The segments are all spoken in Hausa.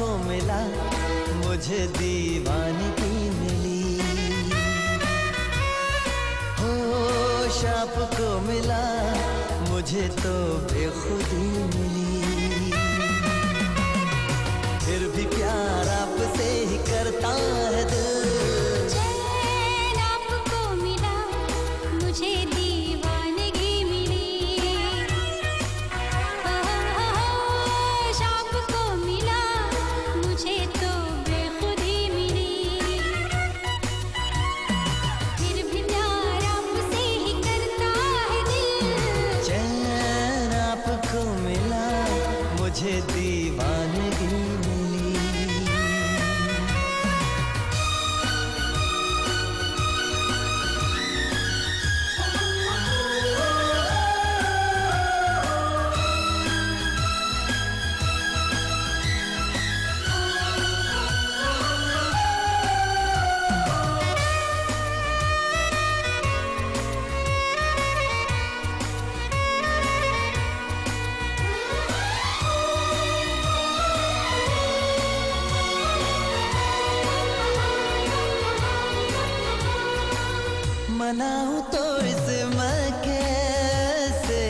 आपको मिला, मुझे दीवानगी मिली। होश आपको मिला, मुझे तो बेखुदी मिली। फिर भी प्यार आपसे ही करता है दिल। चैन आपको मिला, मुझे दीवानगी मिली। होश आपको मिला, मुझे तो बेखुदी मिली। फिर भी प्यार आपसे ही करता है दिल। चैन आपको मिला, मुझे दीवानगी मिली। मनाऊं तो इसे मैं कैसे,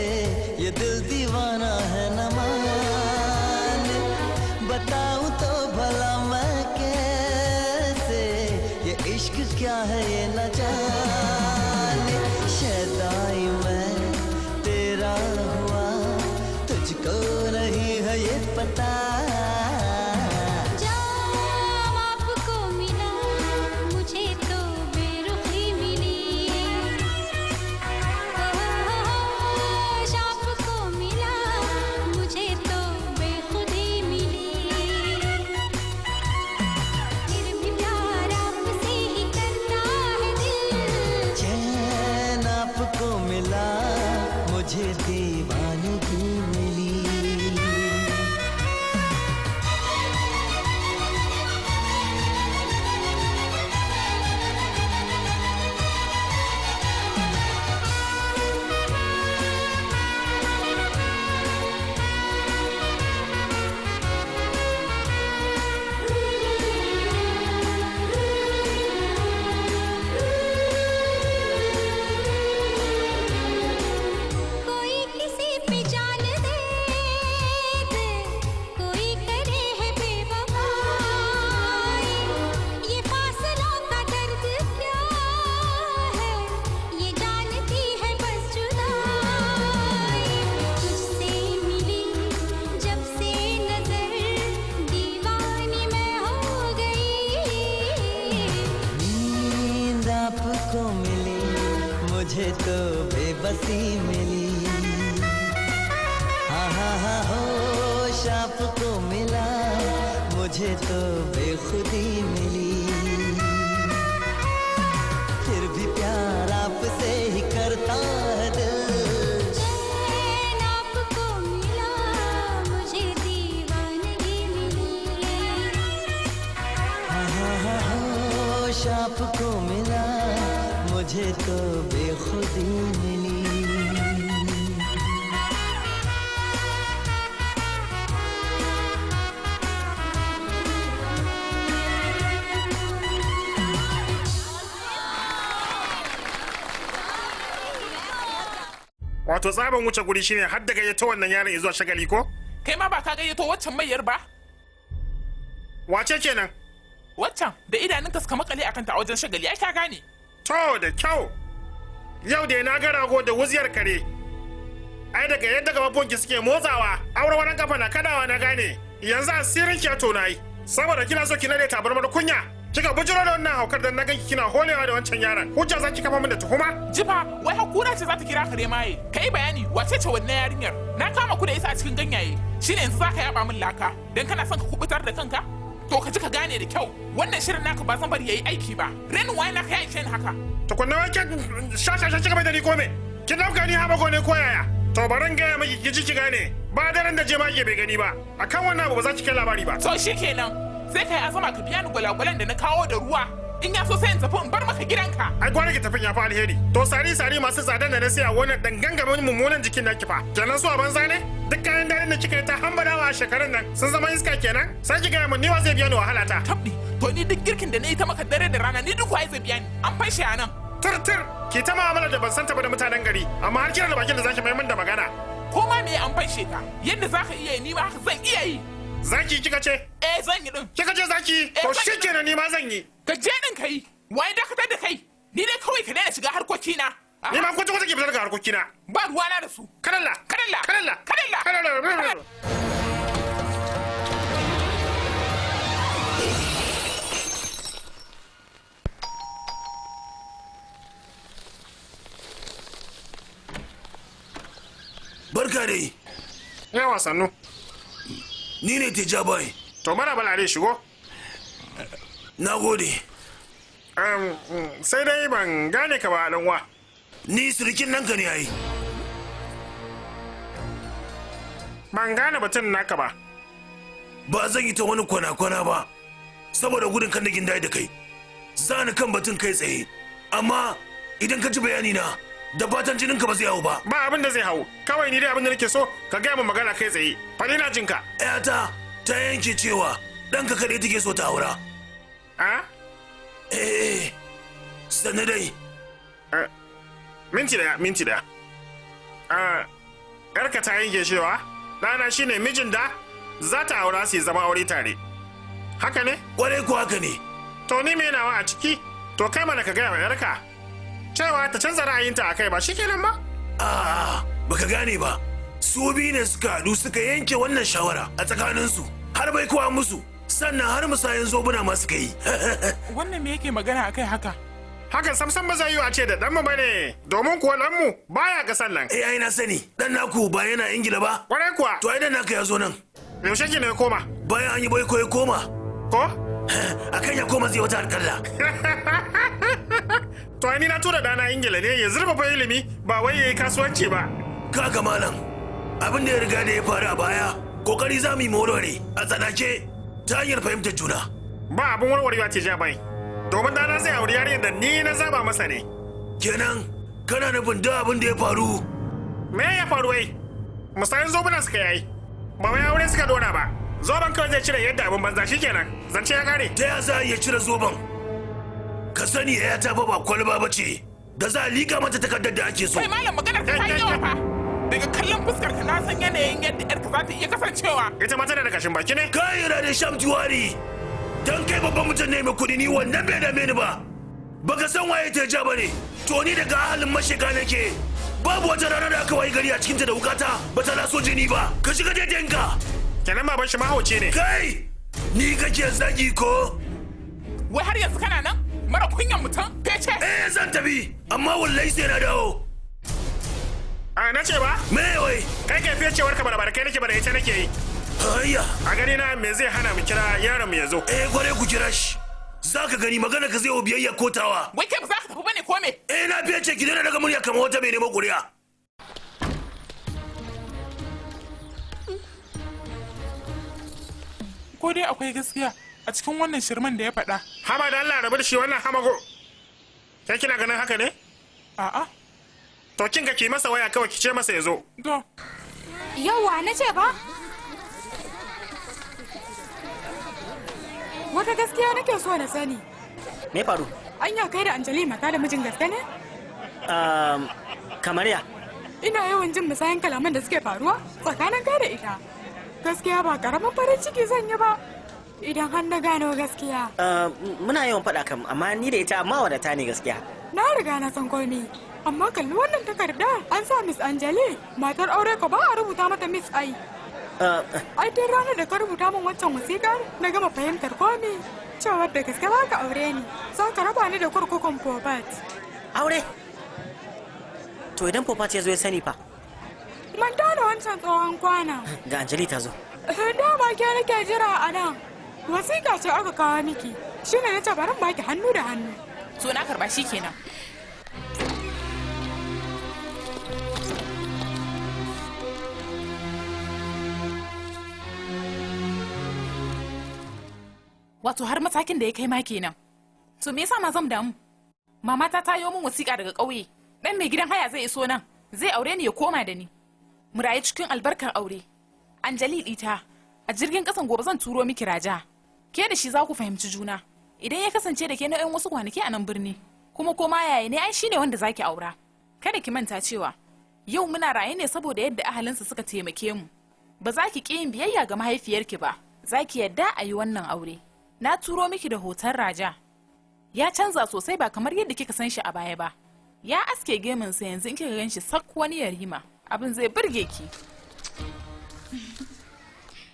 ये दिल दीवाना है न माने। बताऊं तो भला मैं कैसे, ये इश्क क्या है ये न जाने। शैदाई मैं तेरा हुआ, तुझको नहीं है ये पता। जाम आपको मिला, मुझे तो बेरुखी मिली। होश आपको मिला, मुझे तो बेखुदी मिली। फिर भी प्यार आपसे ही करता है दिल। चैन आपको मिला, मुझे दीवानगी मिली। कोई किसी पे जान दे दे, कोई करे है बेवफाई। ये फासलों का दर्द क्या है, ये जानती है बस जुदाई। तुझसे मिली जब से नजर, दीवानी मैं हो गई। नींद आपको मिली, मुझे तो बेबसी मिली। हाँ हाँ हाँ, होश आपको मिला, मुझे तो बेखुदी मिली। फिर भी प्यार आपसे ही करता है दिल। चैन आपको मिला, मुझे दीवानगी मिली। हाँ हाँ हाँ, होश आपको मिला, मुझे तो बेखुदी मिली। Wato tsaban wuce guri shine har da gayyato wannan yaron zuwa shagali ko? Kai ma ba ka gayyato waccan mayyar ba? Wace kenan? Waccan da idanunka suka makale akan ta a wajen shagali, ai ka gane. To da kyau. Yau da na ga rago da wuziyar kare. Ai daga yadda gababuwanki suke motsawa, auren kafa na kadawa na gane. Yanzu asirin ki ya tona yi. Saboda kina so ki nade tabarmar kunya. Kika bujiro da wannan haukar da na ganki kina holewa da wancan yaron. Hujja za ki kafa min da tuhuma? Jifa, wai hakura ce za ta kira kare maye. Kai bayani, wace ce wannan yarinyar? Na kama ku da isa a cikin ganyaye. Shine yanzu zaka yaba min laka dan kana son ka kubutar da kanka? To ka ji ka gane da kyau. Wannan shirin naka ba zan bari yayi aiki ba. Renin waye naka ya ishe ni haka. Tukunna wai ke sha sha sha kika bai da ni ko me? Kin dauka ni habago ne ko yaya? To baran gaya miki ki ji ki gane. Ba daren da jemage bai gani ba. Akan wannan abu ba za ki kai labari ba. To shikenan. Sai kai azama ka biya ni gwalagwalan da na kawo da ruwa. In ya so sai in tafi in bar maka gidanka. Ai gwara ki tafin ya fi alheri. To sari sari masu tsadan da na siya wannan dan gangamin mummunan jikin naki fa. Kenan su a banza ne? Duk kayan dadin da kika yi ta hambadawa a shekarun nan sun zama iska kenan? Sai ki gaya mun ni wa zai biya ni wahala ta. Tabdi, to ni duk girkin da na yi ta maka dare da rana ni duk waye zai biya ni? An fashe a nan. Tir ki ta mu'amala da ban santa ba da mutanen gari amma har kina da bakin da zaki mai min da magana. Ko ma me an fanshe ta? Yadda zaka iya yi ni ma haka zan iya yi. Zaki kika ce? Eh zan yi din. Kika ce zaki? To shikenan ni ma zan yi. Ka je din ka yi. Waye dakatar da kai? Ni dai kawai ka daina shiga harkokina. Ni ma kwata kwata ke fitar daga harkokina. Ba ruwana da su. Kadalla. Kadalla. Kadalla. Kadalla. Kadalla. Barka dai. Yawa sannu. Ni ne Tejabai. To mara balare shigo. Na gode. Sai dai ban gane ka ba dan uwa. Ni sirikin nanka ne ai. Ban gane batun naka ba. Ba zan yi ta wani kwana-kwana ba. Saboda gudun kan dagin dai da kai. Zani kan batun kai tsaye. Amma idan ka ji bayani na da fatan jininka ba zai hau ba. Ba abin da zai hau. Kawai ni dai abin da nake so ka gaya min magana kai tsaye. Fadi na jinka. Ƴata ta yanke cewa ɗanka kaɗai take so ta aura. A? Eh, sannu dai. Minti daya, minti daya. Ƴarka ta yanke cewa ɗana shine mijin da za ta aura su zama aure tare. Haka ne? Kwarai ko haka ne. To ni me nawa a ciki? To kai mana ka gaya wa ƴarka. Cewa ta canza ra'ayinta a kai ba shi kenan ba? A'a, baka gane ba. Su biyu ne suka haɗu suka yanke wannan shawara a tsakaninsu har bai kowa musu sannan har musayan zobuna ma suka yi. Wannan me yake magana akai haka? Hakan samsam ba zai yi a ce da ɗanmu ba ne, domin kuwa ɗanmu baya ƙasan nan. Eh ai na sani, ɗan naku ba yana Ingila ba? Kwarai kuwa. To ai ɗan naka ya zo nan. Yaushe ki ne ya koma? Bayan an yi baiko ya koma. Ko? Akan ya koma zai wata alƙalla. To ai ni na tura ɗana Ingila ne ya zurfafa ilimi ba wai ya yi kasuwanci ba. Kaga malam, abin da ya riga da ya faru a baya, kokari za mu yi warware a tsanake ta hanyar fahimtar juna. Ba abin warwarewa ce ja bai. Domin ɗana zai auri yarinyar da ni na zaba masa ne. Kenan kana nufin duk abin da ya faru. Me ya faru wai? Musayin zobuna suka yayi. Ba wai aure suka dora ba. Zoben kawai zai cire yadda abin banza shikenan. Zance ya kare. Ta ya za a iya cire zoben? Ka sani ya ta fa ba kwalba ba ce da za a liƙa mata takardar da ake so. Kai malam maganar ka ta yi yawa fa. Daga kallon fuskar ka na san yanayin yadda yarka za ta iya kasancewa. Ita ma tana da kashin baki ne? Kai Rade Sham Tiwari. Dan kai babban mutum ne mai kuɗi ni wannan bai dame ni ba. Baka san waye ta ja bane. To ni daga ahalin mashika nake. Babu wata rana da aka wayi gari a cikinta da wukata ba ta laso jini ba. Ka shiga daidaiinka. Kenan baban shi mahauci ne. Kai! Ni kake zagi ko? Wai har yanzu kana nan? Mara kunyan mutum? Fece? Eh zan tafi, amma wallahi sai na dawo. A na ce ba? Me wai? Kai kai fecewar ka bara kai nake bara ita nake yi. Hayya. A gani na me zai hana mu kira yaron mu ya zo? Eh gware ku kira shi. Za ka gani magana ka zai wa biyayya kotawa. Wai kai ba za ka tafi bane ko me? Eh na fece ki daina daga murya kamar wata mai neman ƙuri'a. Ko dai akwai gaskiya a cikin wannan shirman da ya faɗa. Haba da Allah rabu da shi wannan hamago. Kai kina ganin haka ne? A'a. To kin ga ki masa waya kawai ki ce masa ya zo. To. Yawwa na ce ba? Wata gaskiya nake so na sani. Me faru? Anya kai da Anjali mata da mijin gaske ne? Kamar ya? Ina yawan jin musayan kalaman da suke faruwa tsakanin kai da ita. Gaskiya ba karamin farin ciki zan yi ba. Idan har na gano gaskiya. Muna yawan faɗa kam, amma ni da ita amma wadata ne gaskiya. Na riga na san komai. Amma kalli wannan takarda an sa Miss Anjali matar aure ko ba a rubuta mata Miss ai. Ai tun ranar da ka rubuta min wancan wasiƙar na gama fahimtar komai. Cewar da gaske za ka aure ni, za ka raba ni da kurkukun Popat. Aure? To idan Popat ya zo ya sani fa? Manta da wancan tsohon kwana. Ga Anjali ta zo. Dama ke nake jira a nan. Wasiƙa ce aka kawo miki. Shi ne na ce bari in baki hannu da hannu. To na karɓa shi kenan. Wato har matakin da ya kai ma kenan. To me yasa ma zan damu? Mamata ta yo min wasiƙa daga ƙauye. Dan mai gidan haya zai iso nan. Zai aure ni ya koma da ni. Mu rayu cikin albarkar aure. Anjali ɗita, a jirgin ƙasan gobe zan turo miki Raja. Ke da shi za ku fahimci juna. Idan ya kasance da ke na 'yan wasu kwanaki a nan birni, kuma koma yaya ne ai shine wanda zaki aura. Kada ki manta cewa yau muna raye ne saboda yadda ahalinsa suka taimake mu. Ba za ki ƙi yin biyayya ga mahaifiyarki ba, za ki yadda a yi wannan aure. Na turo miki da hoton Raja. Ya canza sosai ba kamar yadda kika san shi a baya ba. Ya aske gemunsa yanzu in kika gan shi sak wani yarima. Abin zai burge ki.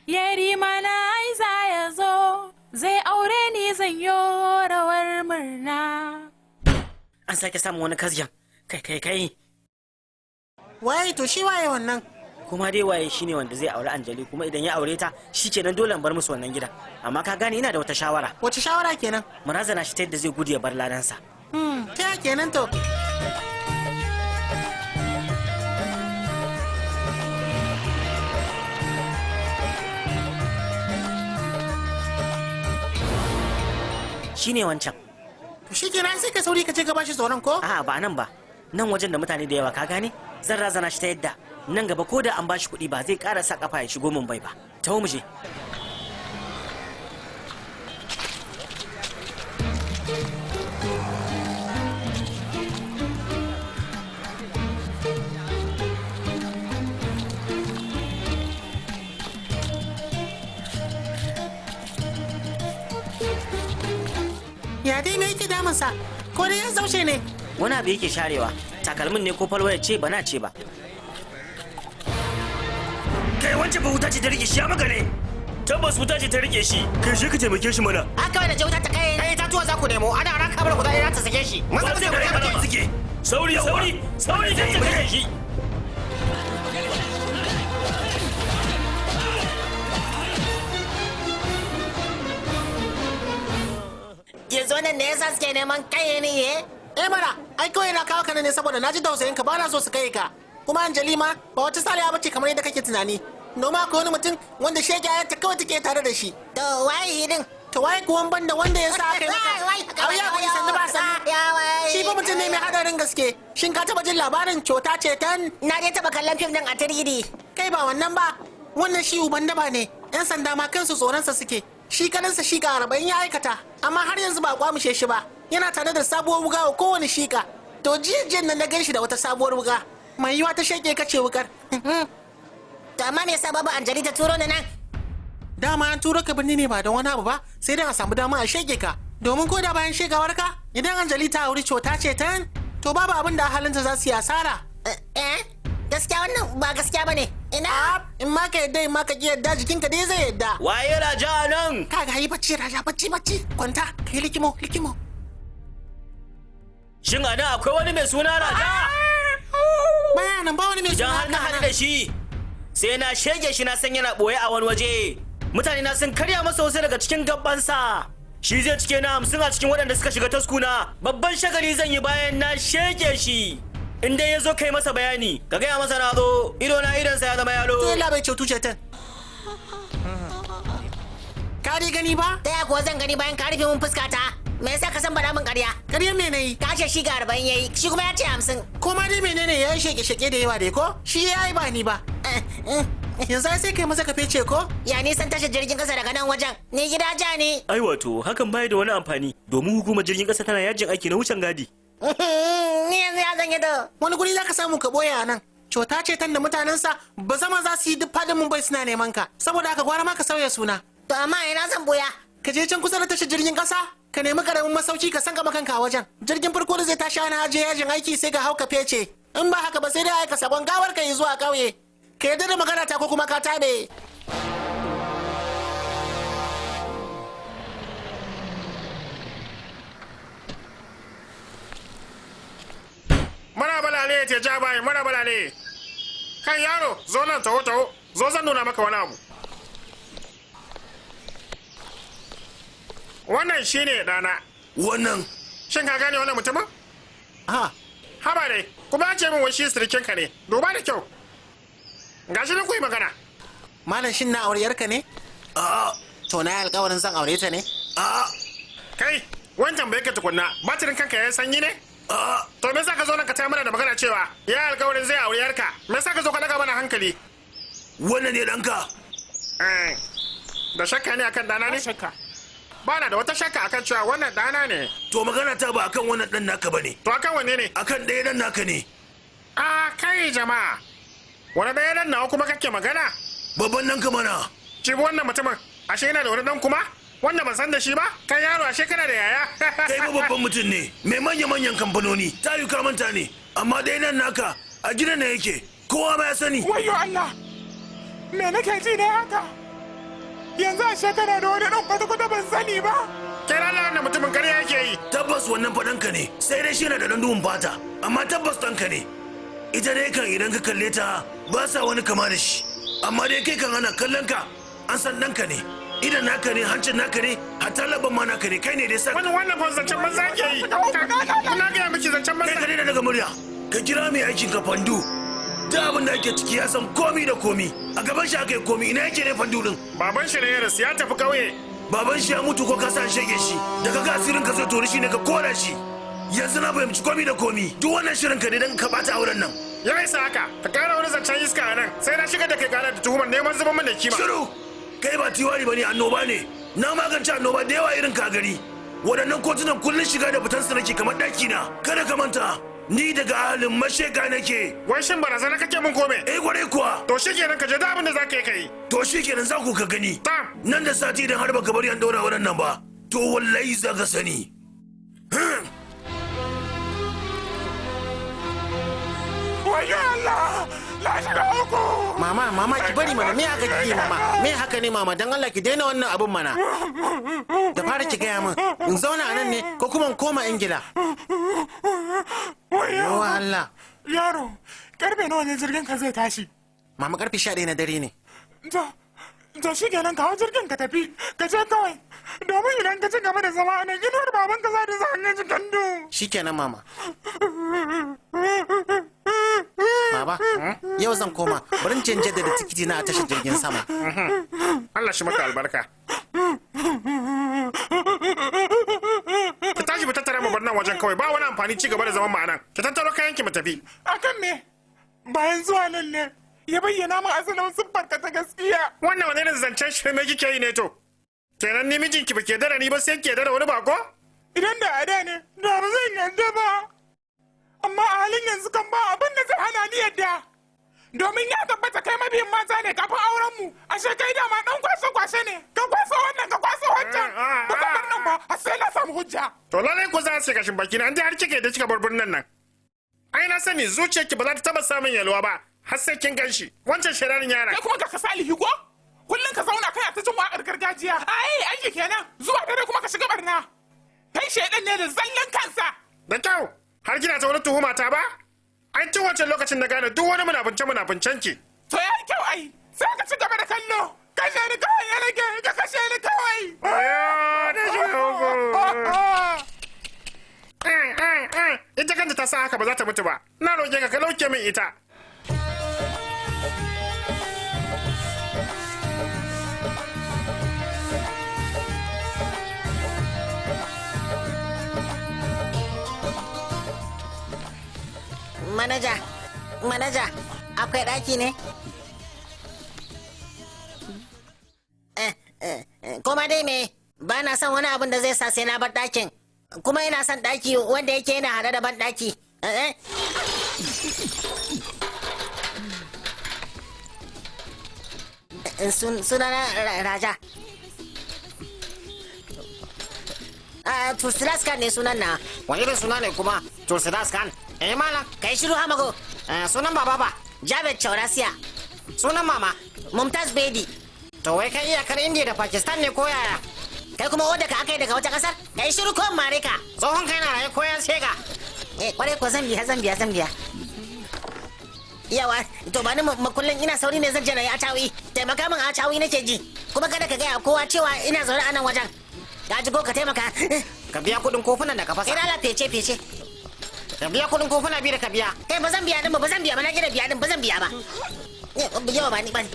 Yarima na ai za ya zo, zai aure ni zan yo rawar murna. An sake samun wani kasyan. Kai kai kai. Waye to shi waye wannan? Kuma dai waye shine wanda zai aure Anjali, kuma idan ya aure ta shikenan dole in bar musu wannan gidan. Amma ka gane ina da wata shawara. Wace shawara kenan? Mu razana shi ta yadda zai gudu ya bar ladansa. Ta ya kenan to? Shine wancan. To shikenan sai ka sauri ka ce ka bashi tsoron ko? A'a ba nan ba. Nan wajen da mutane da yawa ka gane? Zan razana shi ta yadda nan gaba ko da an bashi kuɗi ba zai ƙara sa kafa ya shigo Mumbai ba. Taho mu je. Ya dai me yake damunsa? Ko dai ya zaushe ne? Wani abu yake sharewa. Takalmin ne ko falwaya ce ba na ce ba. Kai wancan ba wuta ce ta rike shi ya maka ne. Tabbas wuta ce ta rike shi. Kai shi ka taimake shi mana. Haka wai da ce wuta ta kai. Kai tatuwa za ku nemo ana raka bar guda ɗaya ta sake shi. Maza maza maza suke. Sauri sauri sauri ta sake shi. Yanzu wannan ne yasa suke neman kai ne ye? Eh mana, ai kawai na kawo ka ne saboda na ji tausayin ka ba na so su kai ka. Kuma Anjali ma ba wata saliya bace kamar yadda kake tunani. Noma akwai wani mutum wanda shege ayanta kawai take tare da shi. To waye hidin? To waye kuwan banda wanda ya sa aka yi maka? Au ya kuri sannu ba sannu. Shi fa mutum ne mai hadarin gaske. Shin ka taba jin labarin cota cetan? Na dai taba kallon fim din a 3D. Kai ba wannan ba. Wannan shi uban daba ne. Yan sanda ma kansu tsoronsa suke. Shi kadansa shika 40 ya aikata, amma har yanzu ba a kwamushe shi ba. Yana tare da sabuwar wuga wa kowane shika. To jiyan nan na gan shi da wata sabuwar wuga. Mai yiwa ta sheke kace wukar. To amma me yasa babu Anjali ta turo ni nan? Dama an turo ka birni ne ba don wani abu ba, sai dai a samu dama a sheke ka. Domin ko da bayan shegawar ka, idan Anjali ta auri cota ce ta, to babu abin da halinta za su yi asara. Eh, gaskiya wannan ba gaskiya bane. Ina? In ma ka yadda in ma ka ki yadda jikinka dai zai yadda. Waye Raja nan? Kaga yi bacci Raja bacci bacci. Kwanta, kai likimo likimo. Shin a nan akwai wani mai suna Raja? Baya nan ba wani mai suna Idan har na haɗu da shi, sai na shege shi na san yana ɓoye a wani waje. Mutane na sun karya masa wasu daga cikin gabansa. Shi zai cike na 50 a cikin waɗanda suka shiga taskuna. Babban shagali zan yi bayan na shege shi. In dai ya zo kai masa bayani, ka gaya masa na zo, ido na idonsa ya zama yalo. To yalla bai cetu cetan. Ka dai gani ba? Ta ya kuwa zan gani bayan ka rufe mun fuska ta? Me yasa ka san bada min ƙarya? Ƙaryar me nayi? Ka ce shi ga 40 yayi, shi kuma ya ce 50. Ko ma dai menene yayi sheke-sheke da yawa dai ko? Shi yayi ba ni ba. Yanzu ai sai kai maza ka fece ko? Ya nisan tashar jirgin ƙasa daga nan wajen. Ni gida ja ne. Ai wato hakan bai da wani amfani domin hukumar jirgin ƙasa tana yajin aiki na wucin gadi. Ni yanzu ya zan yi to. Wani guri zaka samu ka boye a nan. Cota ce tan da mutanensa ba zama za su yi duk fadin Mumbai suna neman ka. Saboda haka gwara ma ka sauya suna. To amma ina zan boya? Ka je can kusa da tashar jirgin ƙasa? Ka nemi karamin masauki ka san gama kanka a wajen. Jirgin farko da zai tashi ana ajiye yajin aiki sai ka hau ka fece. In ba haka ba sai dai aika sabon gawar ka yi zuwa ƙauye. Ka yarda da magana ta ko kuma ka tabe. Mara balale ce ja bai mara balale. Kan yaro zo nan taho taho zo zan nuna maka wani abu. Wannan shine ɗana. Wannan. Shin ka gane wannan mutumin? Ha. Haba dai, kuma ya ce min wai shi sirikinka ne. Duba da kyau. Gashi nan ku yi magana. Malam shin na aure yarka ne? A'a. To na yi alƙawarin zan aure ta ne? A'a. Kai, Wani tambaye ka tukunna, batirin kanka ya sanyi ne? To me yasa ka zo nan ka taya mana da magana cewa ya alƙawarin zai aure yarka? Me yasa ka zo ka daga mana hankali? Wannan ne ɗanka? Da shakka ne akan ɗana ne? Shakka. Ba na da wata shakka akan cewa wannan ɗana ne. To magana ta ba akan wannan ɗan naka bane. To akan wanne ne? Akan ɗaya ɗan naka ne. A kai jama'a. Wani ɗaya ɗan nawa kuma kake magana? Babban ɗanka mana. Cibi wannan mutumin, ashe yana da wani ɗan kuma? Wanda ban san da shi ba? Kai yaro ashe kana da yaya? Kai ba babban mutum ne, mai manya-manyan kamfanoni, ta yi manta ne, amma ɗaya nan naka a gidan na yake, kowa ma ya sani. Wayyo Allah, me nake ji ne haka? Yanzu ashe kana da wani ɗan kwata-kwata ban sani ba. Kai Allah wannan mutumin ƙarya yake yi. Tabbas wannan faɗanka ne, sai dai shi yana da ɗan duhun fata, amma tabbas ɗanka ne. Ita dai kan idan ka kalle ta ba sa wani kama da shi, amma dai kai kan ana kallon ka an san ɗanka ne. Idan naka ne, hancin naka ne, hatta laban ma naka ne, kai ne dai sak. Wannan fa zancen banza ke yi. Na gaya miki zancen banza. Kai ka daina daga murya. Ka kira mai aikin ka Fandu. Da abin da ake ciki ya san komi da komi. A gaban shi aka yi komi, ina yake ne Fandu din? Baban shi ne ya rasu, ya tafi kauye. Baban shi ya mutu ko ka sa shege shi. Daga ga asirin ka zai tori shi ne ka kora shi. Yanzu na fahimci komi da komi. Duk wannan shirin ka ne dan ka bata auren nan. Ya isa haka, ka kara wani zancen iska a nan. Sai na shigar da kai kara da tuhumar neman zuban min da kima. Shiru! Kai ba tiwari bane, annoba ne. Na magance annoba da yawa irin ka gari. Waɗannan kotunan kullun shiga da fitan su nake kamar ɗaki na. Kada ka manta, ni daga ahalin masheka nake. Wai shin barazana kake mun kome? Eh kwarai kuwa. To shikenan ka je da abin da za ka yi kai. To shikenan za ku ka gani. Nan da sati idan har baka bari an daura waɗannan ba, to wallahi za ka sani. Wayo Allah! Na shiga uku! Mama, mama ki bari mana, me haka kike mama? Me haka ne mama? Dan Allah ki daina wannan abun mana. Da fara ki gaya min, in zauna a nan ne ko kuma in koma Ingila? Wayo Allah. Yaro, karfe nawa ne jirgin ka zai tashi? Mama karfe 11 na dare ne. To shi kenan kawo jirgin ka tafi, ka je kawai. Domin idan ka ci gaba da zama a nan inuwar baban ka za ta sa hannun cikin duhu. Shikenan mama. Baba, yau zan koma, bari in canje da tikiti na a tashar jirgin sama. Allah shi maka albarka. Ki tashi mu tattara mu bar nan wajen kawai, ba wani amfani ci gaba da zaman mu a nan. Ki tattaro kayan ki mu tafi. Akan me? Bayan zuwa nan ne ya bayyana min asalin siffar ka ta gaskiya. Wannan wani irin zancen shirme kike yi ne to? Kenan ni mijinki ba ke dara ni ba sai ke dara wani bako? Idan da a da ne, da ba zan yarda ba. Amma a halin yanzu kan ba abin da zai hana ni yadda. Domin ya tabbata kai mabiyin mata ne kafin auren mu. Ashe kai dama dan kwashe kwashe ne. Ka kwasa wannan ka kwasa wancan. Ba ka bar nan ba har sai na samu hujja. To lallai ko za su kashin baki na an har kike da kika bar birnin nan. Ai na sani zuciyarki ba za ta taba samun yalwa ba har sai kin ganshi. Wancan shirarin yaran. Kai kuma ka salihi ko? Kullum ka zauna kana ta jin waƙar gargajiya. Ai aiki kenan zuwa dare kuma ka shiga barna. Kai shaidan ne da zallan kansa. Da kyau. Har kina ta wani tuhuma ta ba? An ci wancan lokacin na gane duk wani munafunce munafuncen ki. To ya yi kyau ai, sai ka ci gaba da kallo. Kashe ni kawai ya rage, ka kashe ni kawai. Ayo, na shiga uku. Ita kanta ta sa haka ba za ta mutu ba. Na roƙe ka ka lauke min ita. Manaja, manaja, akwai ɗaki ne? Kuma dai me, ba na son wani abin da zai sa sai na bar ɗakin. Kuma ina son ɗaki wanda yake yana haɗe da ban ɗaki. Sunana Raja. Tulsidas Khan ne sunan na. Wani irin suna ne kuma Tulsidas Khan? Eh malam, kai shiru hamago. Sunan baba ba? Javed Chaurasia. Sunan mama? Mumtaz Bedi. To wai kai iyakar India da Pakistan ne ko yaya? Kai kuma oda ka aka yi daga wata kasar? Kai shiru ko mare ka. Tsohon kai na raye ko ya shega? Eh kwarai ko zan biya zan biya zan biya. Yawa, to ba ni makullin ina sauri ne zan je na yi acawi. Taimaka min acawi nake ji. Kuma kada ka gaya kowa cewa ina zaune a nan wajen. Ka ji ko ka taimaka. Ka biya kuɗin kofunan da ka fasa. Ina la fece fece. Ka biya kuɗin kofuna biyu da ka biya. Kai ba zan biya din ba, ba zan biya ba, na gida biya din ba zan biya ba. Yawa ba ni ba ni.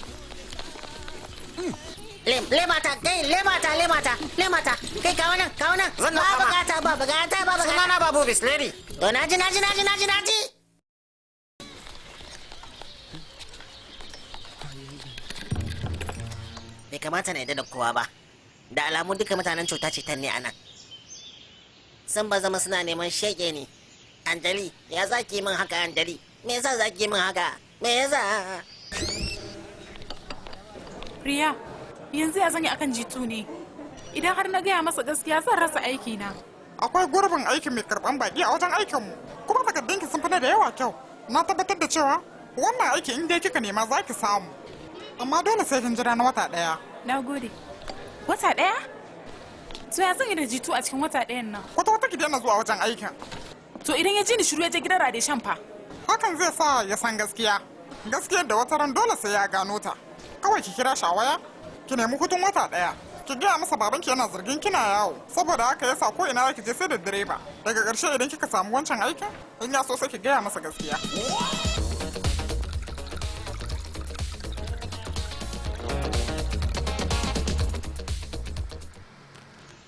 Lemata, kai lemata, lemata, lemata. Kai kawo nan, kawo nan. Zan Ba dauka ma. bukata, ba bukata, ba bukata. Sunana Babu Bisleri. To naji, naji, naji, naji, naji. Bai kamata na yadda da kowa ba. Da alamun duka mutanen cuta ce ne a nan. Sun ba zama suna neman shege ne. Anjali, ya za ki yi min haka Anjali? Me yasa za ki yi min haka? Me yasa? Riya, yanzu ya zanyi akan jitu ne. Idan har na gaya masa gaskiya zan rasa aiki na. Akwai gurbin aiki mai karban baki a wajen aikinmu, kuma takardunki sun fi na da yawa kyau. Na tabbatar da cewa wannan aiki in dai kika nema za ki samu. Amma dole sai kin jira na wata ɗaya. Na gode. Wata ɗaya? To ya zan yi da jitu a cikin wata ɗayan nan? Kwata wata ki daina zuwa wajen aikin. To idan ya ji ni shiru ya je gidan Radeshan fa? Hakan zai sa ya san gaskiya. Gaskiyar da wata ran dole sai ya gano ta. Kawai ki kira shi a waya, ki nemi hutun wata ɗaya. Ki gaya masa babanki yana zargin kina yawo, saboda haka yasa ko ina ki je sai da direba. Daga ƙarshe idan kika samu wancan aikin, in ya so sai ki gaya masa gaskiya.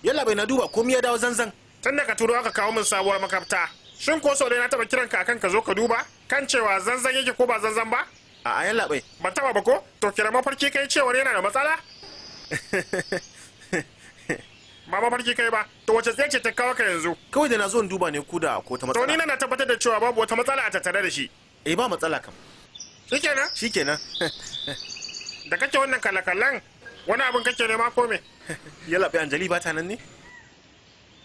Yalla bai na duba komai ya dawo zanzan. Tun da ka turo aka kawo min sabuwar makafta. Shin ko sau dai na taba kiran ka akan ka zo ka duba kan cewa zanzan yake ko ba zanzan ba? A'a yalla bai. Ban taba ba ko? To kira mafarki kai cewar yana da matsala? Ba mafarki kai ba. To wace tsaye ce ta kawo ka yanzu? Kawai da na zo in duba ne ko da ko ta To ni matsala. na tabbatar da cewa babu wata matsala a tattare da shi. Eh ba matsala kam. Shikenan? Shikenan. Da kake wannan kalakallan wani abin kake nema ko me? Yalla bai Anjali ba ta nan ne?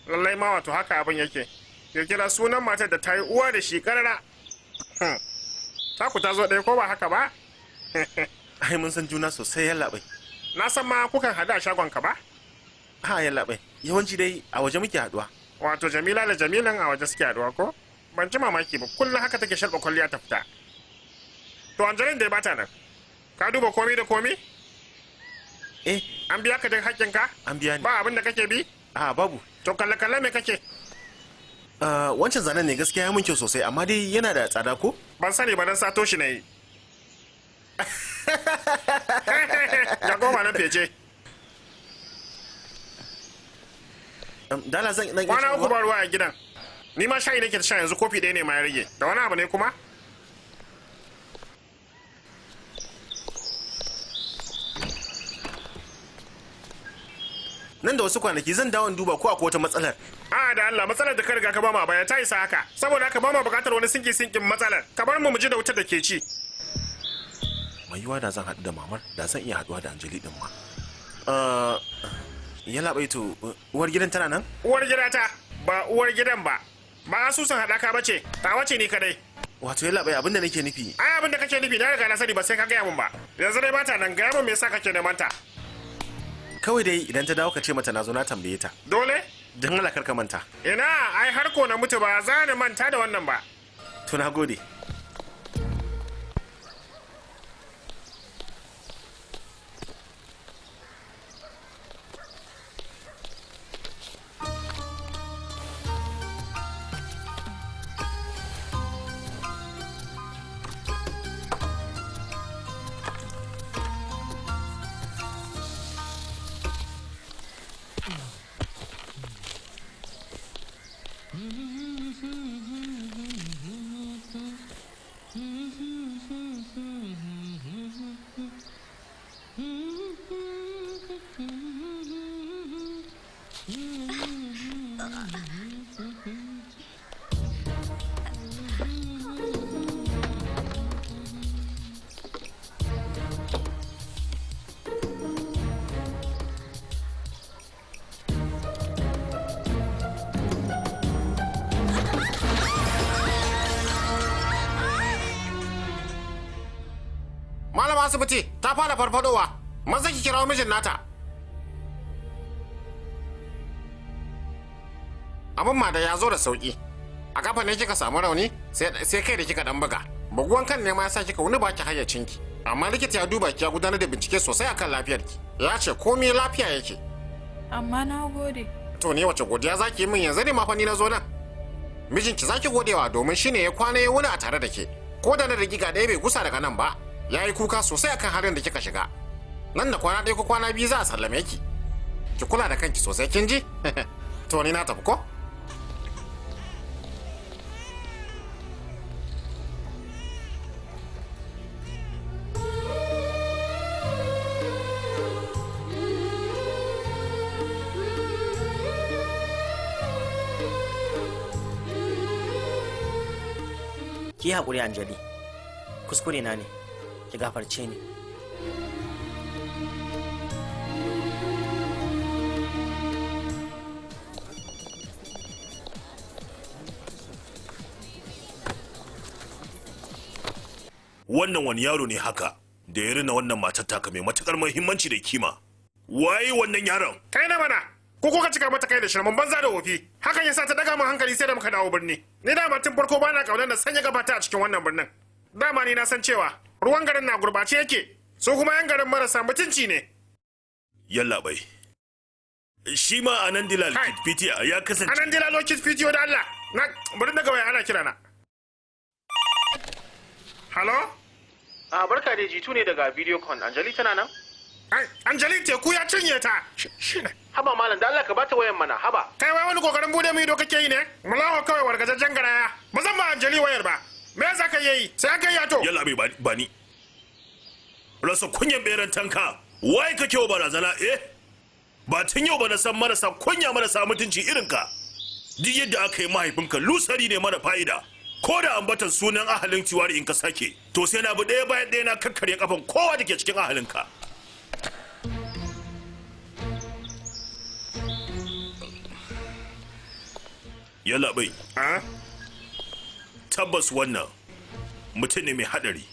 Lallai ma wato haka abin yake. Ya kira sunan matar da ta yi uwa da shi karara. Taku ta zo ɗaya ko ba haka ba? Ai mun san juna sosai yalla bai. Na san ma kukan haɗu a shagon ka ba? Ha yalla bai. Yawanci dai a waje muke haduwa. Wato Jamila da Jamilan a waje suke haɗuwa ko? Ban ji mamaki ba kullum haka take sharɓa kwalliya ta fita. To Anjalin da ya bata nan. Ka duba komi da komi? Eh. An biya ka duk haƙƙinka? An biya ni. Ba abin da kake bi? A babu. To kalle kalle me kake? Wancan zanen ne gaskiya ya mun kyau sosai amma dai yana da tsada ko? Ban sani ba dan sato shi na yi. Ga goma nan fece. Dala zan dan Kwana uku ba ruwa a gidan. Ni ma shayi nake ta sha yanzu kofi ɗaya ne ma ya rage. Da wani abu ne kuma? Nan da wasu kwanaki zan dawo in duba ko akwai wata matsalar. A da Allah matsalar da ka riga ka ba mu a baya ta isa haka. Saboda haka ba mu buƙatar wani sinki sinkin matsalar. Ka bar mu mu ji da wutar da ke ci. Mai yiwuwa da zan haɗu da mamar da zan iya haɗuwa da Anjali ɗin ma. Yalla bai to uwar gidan tana nan? Uwar gida ta ba uwar gidan ba. Ba asusun haɗaka ba ce, ta wace ni kadai. Wato yalla bai abin da nake nufi. Ai abin da kake nufi na riga na sani ba sai ka gaya mun ba. Yanzu dai bata nan gaya mun me yasa kake neman ta. Kawai dai idan ta dawo ka ce mata na zo na tambaye ta. Dole? Don Allah kar ka manta. Ina ai har ko na mutu ba za ni manta da wannan ba. To na gode. Malama asibiti ta fara farfadowa. Maza ki kirawo mijin nata. Abin ma da ya zo da sauki. A kafa ne kika samu rauni sai kai da kika dan buga. Buguwan kan ne ma yasa kika wani baki hayyacinki. Amma likita ya duba ki ya gudanar da bincike sosai akan lafiyarki. Ya ce komai lafiya yake. Amma na gode. To ne wace godiya zaki yi min yanzu ne ma fa ni na zo nan. Mijinki zaki godewa domin shine ya kwana ya wuni a tare da ke. Ko da na dakika ɗaya bai gusa daga nan ba. Ya yi kuka sosai akan halin da kika shiga. Nan da kwana 1 ko kwana 2 za a sallame ki. Ki kula da kanki sosai kin ji? To ni na tafi ko? Ki haƙuri Anjali, kuskure na ne, ki gafarce ni. Wannan wani yaro ne haka da ya rina wannan matar taka mai matukar muhimmanci da kima. Waye wannan yaron? Kai na mana, ko kuka cika mata kai da shirman banza da wofi. Hakan yasa ta daga min hankali sai da muka dawo birni. Ni dama tun farko bana kaunar da sanya gabata a cikin wannan birnin. Dama ni na san cewa ruwan garin na gurbace yake, su kuma yan garin marasa mutunci ne. Yallaɓai. Shi ma Anandilal Kitpitiya ya kasance. Anandilal Kitpitiya da Allah. Na bari daga waya ana kirana. Halo? A barka dai, Jitu ne daga Videocon. Anjali tana nan? Anjali teku ya cinye ta. Haba malam, da Allah ka bata wayan mana, haba. Kai wai wani kokarin bude mu ido kake yi ne? Mulawa kawai wargajajjen garaya. Ba zan ba Anjali wayar ba. Me za ka yi? Sai aka yi ato. Yalla bai ba ni. Rasa kunyan beran tanka. Wai kake wa barazana eh? Ba tun yau ba na san marasa kunya marasa mutunci irin ka. Duk yadda aka yi mahaifinka lusari ne mara fa'ida. Ko da ambatan sunan ahalin Tiwari in ka sake, to sai na bi ɗaya bayan ɗaya na kakkarya kafan kowa da ke cikin ahalinka. Yallaɓai. Tabbas wannan mutum ne mai haɗari.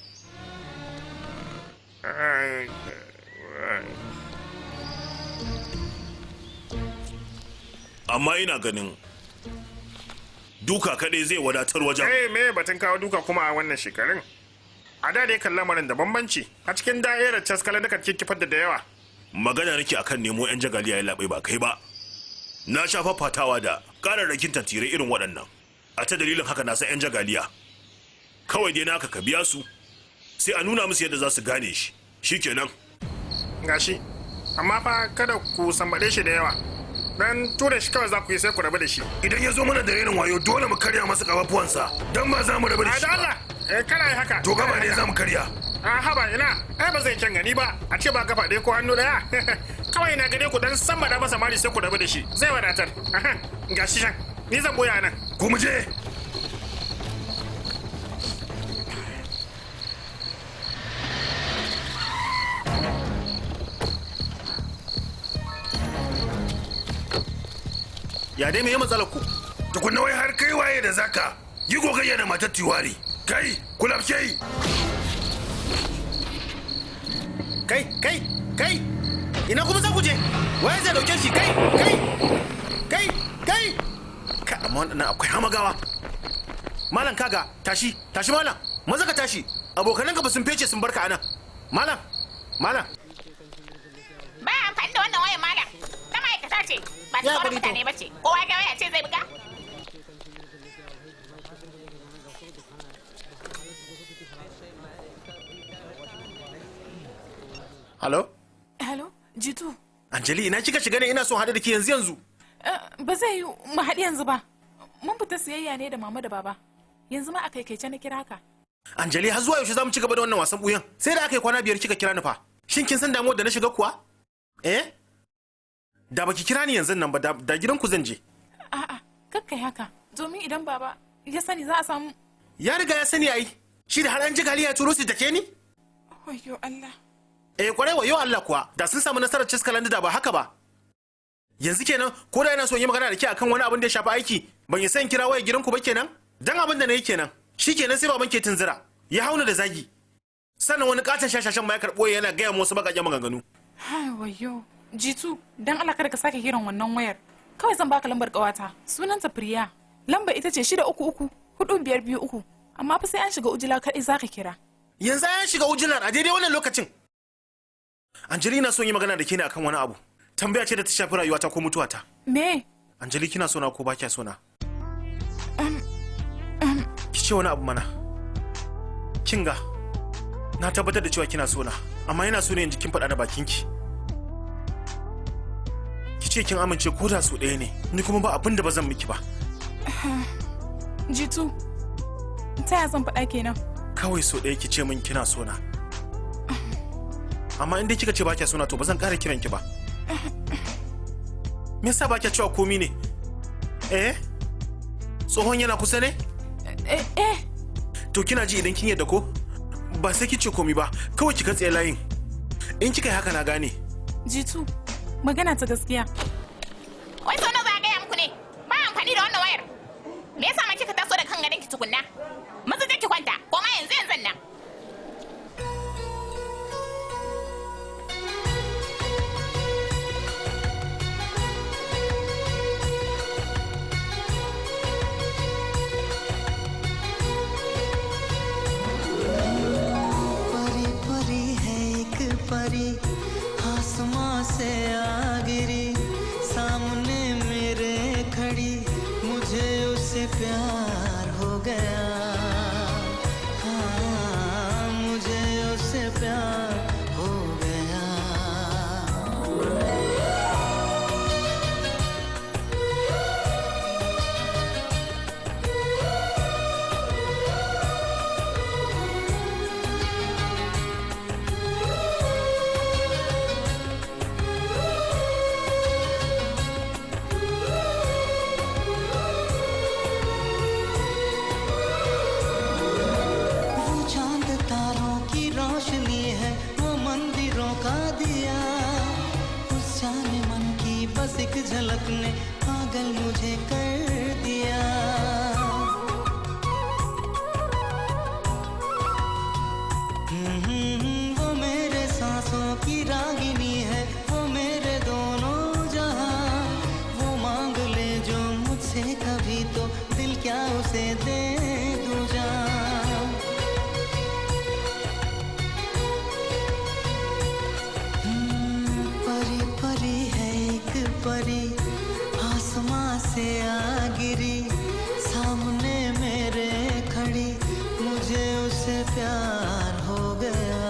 Amma ina ganin duka kaɗai zai wadatar wajen. Eh, me batun kawo duka kuma a wannan shekarun? A da dai kan lamarin da bambanci. A cikin da'irar caskala da kan kifar da yawa. Magana nake akan nemo 'yan jagaliya ya labai ba kai ba. Na sha fafatawa da ƙararrakin tantirai irin waɗannan. A ta dalilin haka na san 'yan jagaliya. Kawai dai naka ka biya su, sai a nuna musu yadda za su gane shi. Shikenan. Gashi, amma fa kada ku sambaɗe shi da yawa. Dan tura shi kawai za ku yi sai ku rabu da shi. Idan ya zo mana da renin wayo dole mu karya masa kafafuwansa dan ba za mu rabu da shi. A da Allah, kana yi haka. To gaba ne za mu karya. A haba ina, ai ba zai kyan gani ba, a ce ba kafa ɗaya ko hannu ɗaya. Kawai na gare ku dan sama da masa mari sai ku rabu da shi, zai wadatar. Ga shi can, ni zan boya nan. Ku mu je. Ya dai me matsalar ku? Tukunna wai har kai waye da zaka yi gogayya da matar Tiwari. Kai, kulabce yi. Kai, kai, kai! Ina kuma za ku je? Waye zai dauke shi? Kai, kai, kai, kai! Ka amma wannan akwai hamagawa. Malam kaga, tashi, tashi malam. Maza ka tashi. Abokananka ba sun fece sun barka anan. Malam, malam. Ba amfani da wannan wayan malam. Ta ma'aikata ce, ba ta sauran mutane ba ce. Kowa ga waya ce zai buga? Halo? Halo, Jitu. Anjali, ina kika shiga ne ina son haɗu da ke yanzu yanzu. Ba zai yi mu haɗu yanzu ba. Mun fita siyayya ne da mama da baba. Yanzu ma a kaikaice na kira ka. Anjali, har zuwa yaushe za mu ci gaba da wannan wasan ɓuyan? Sai da aka yi kwana 5 kika kira ni fa. Shin kin san damuwar da na shiga kuwa? Eh? Da baki kira ni yanzu nan ba da gidanku zan je. A'a, kakkai haka. Domin idan baba ya sani za a samu. Ya riga ya sani ai. Shi da har an ji gali ya turo su take ni? Wayyo Allah. Eh kwarai wayo Allah kuwa da sun samu nasarar ciskalan da ba haka ba. Yanzu kenan ko da yana so yi magana da ke akan wani abin da ya shafi aiki ban yi san kira waya gidanku ba kenan? Dan abin da na yi kenan. Shi kenan sai baban ke tunzura. Ya hauna da zagi. Sannan wani katon shashashan ma ya karɓo yana gaya mu wasu baƙaƙen maganganu. Hai wayo. Jitu, dan Allah kada ka sake kiran wannan wayar. Kawai zan baka lambar ƙawata. Sunanta Priya. Lamba ita ce 633 4523. Amma fa sai an shiga ujila kaɗai zaka kira. Yanzu an shiga ujilar a daidai wannan lokacin. Angelina son yi magana da ke ne akan wani abu. Tambaya ce da ta shafi rayuwata ko mutuwata. Me? Anjali kina sona ko ba kya sona? Ki ce wani abu mana. Kinga, na tabbatar da cewa kina sona. Amma yana so ne in ji kin faɗa da bakinki. Ki ce kin amince ko da su ɗaya ne, ni kuma ba abin da ba zan miki ba. Jitu, ta ya zan faɗa kenan? Kawai so ɗaya ki ce min kina so na. Amma in dai kika ce ba kya so na to ba zan ƙara kiran ki ba. Me yasa ba kya cewa komi ne? Eh? Tsohon yana kusa ne? Eh, eh. To kina ji idan kin yadda ko? Ba sai ki ce komi ba, kawai ki katse layin. In kika yi haka na gane. Jitu, magana ta gaskiya. Wai sau nawa za a gaya muku ne? Ba amfani da wannan wayar. Me yasa ma kika taso da kan gadon ki tukunna? Maza je ki kwanta, ko ma yanzu yanzu nan. परी परी है एक परी, आसमां से आ गिरी, सामने मेरे खड़ी, मुझे उससे प्यार हो गया। हाँ, मुझे उससे प्यार हो गया। वो चांद तारों की रोशनी है, वो मंदिरों का दिया, उस जाने मन की बस एक झलक ने पागल मुझे कर दिया। वो मेरे सांसों की रागिनी है, वो मेरे दोनों जहां, वो मांग ले जो मुझसे कभी तो दिल क्या उसे दे दूं जान। परी परी है एक परी, आसमां से आ गिरी, सामने मेरे खड़ी, मुझे उससे प्यार हो गया।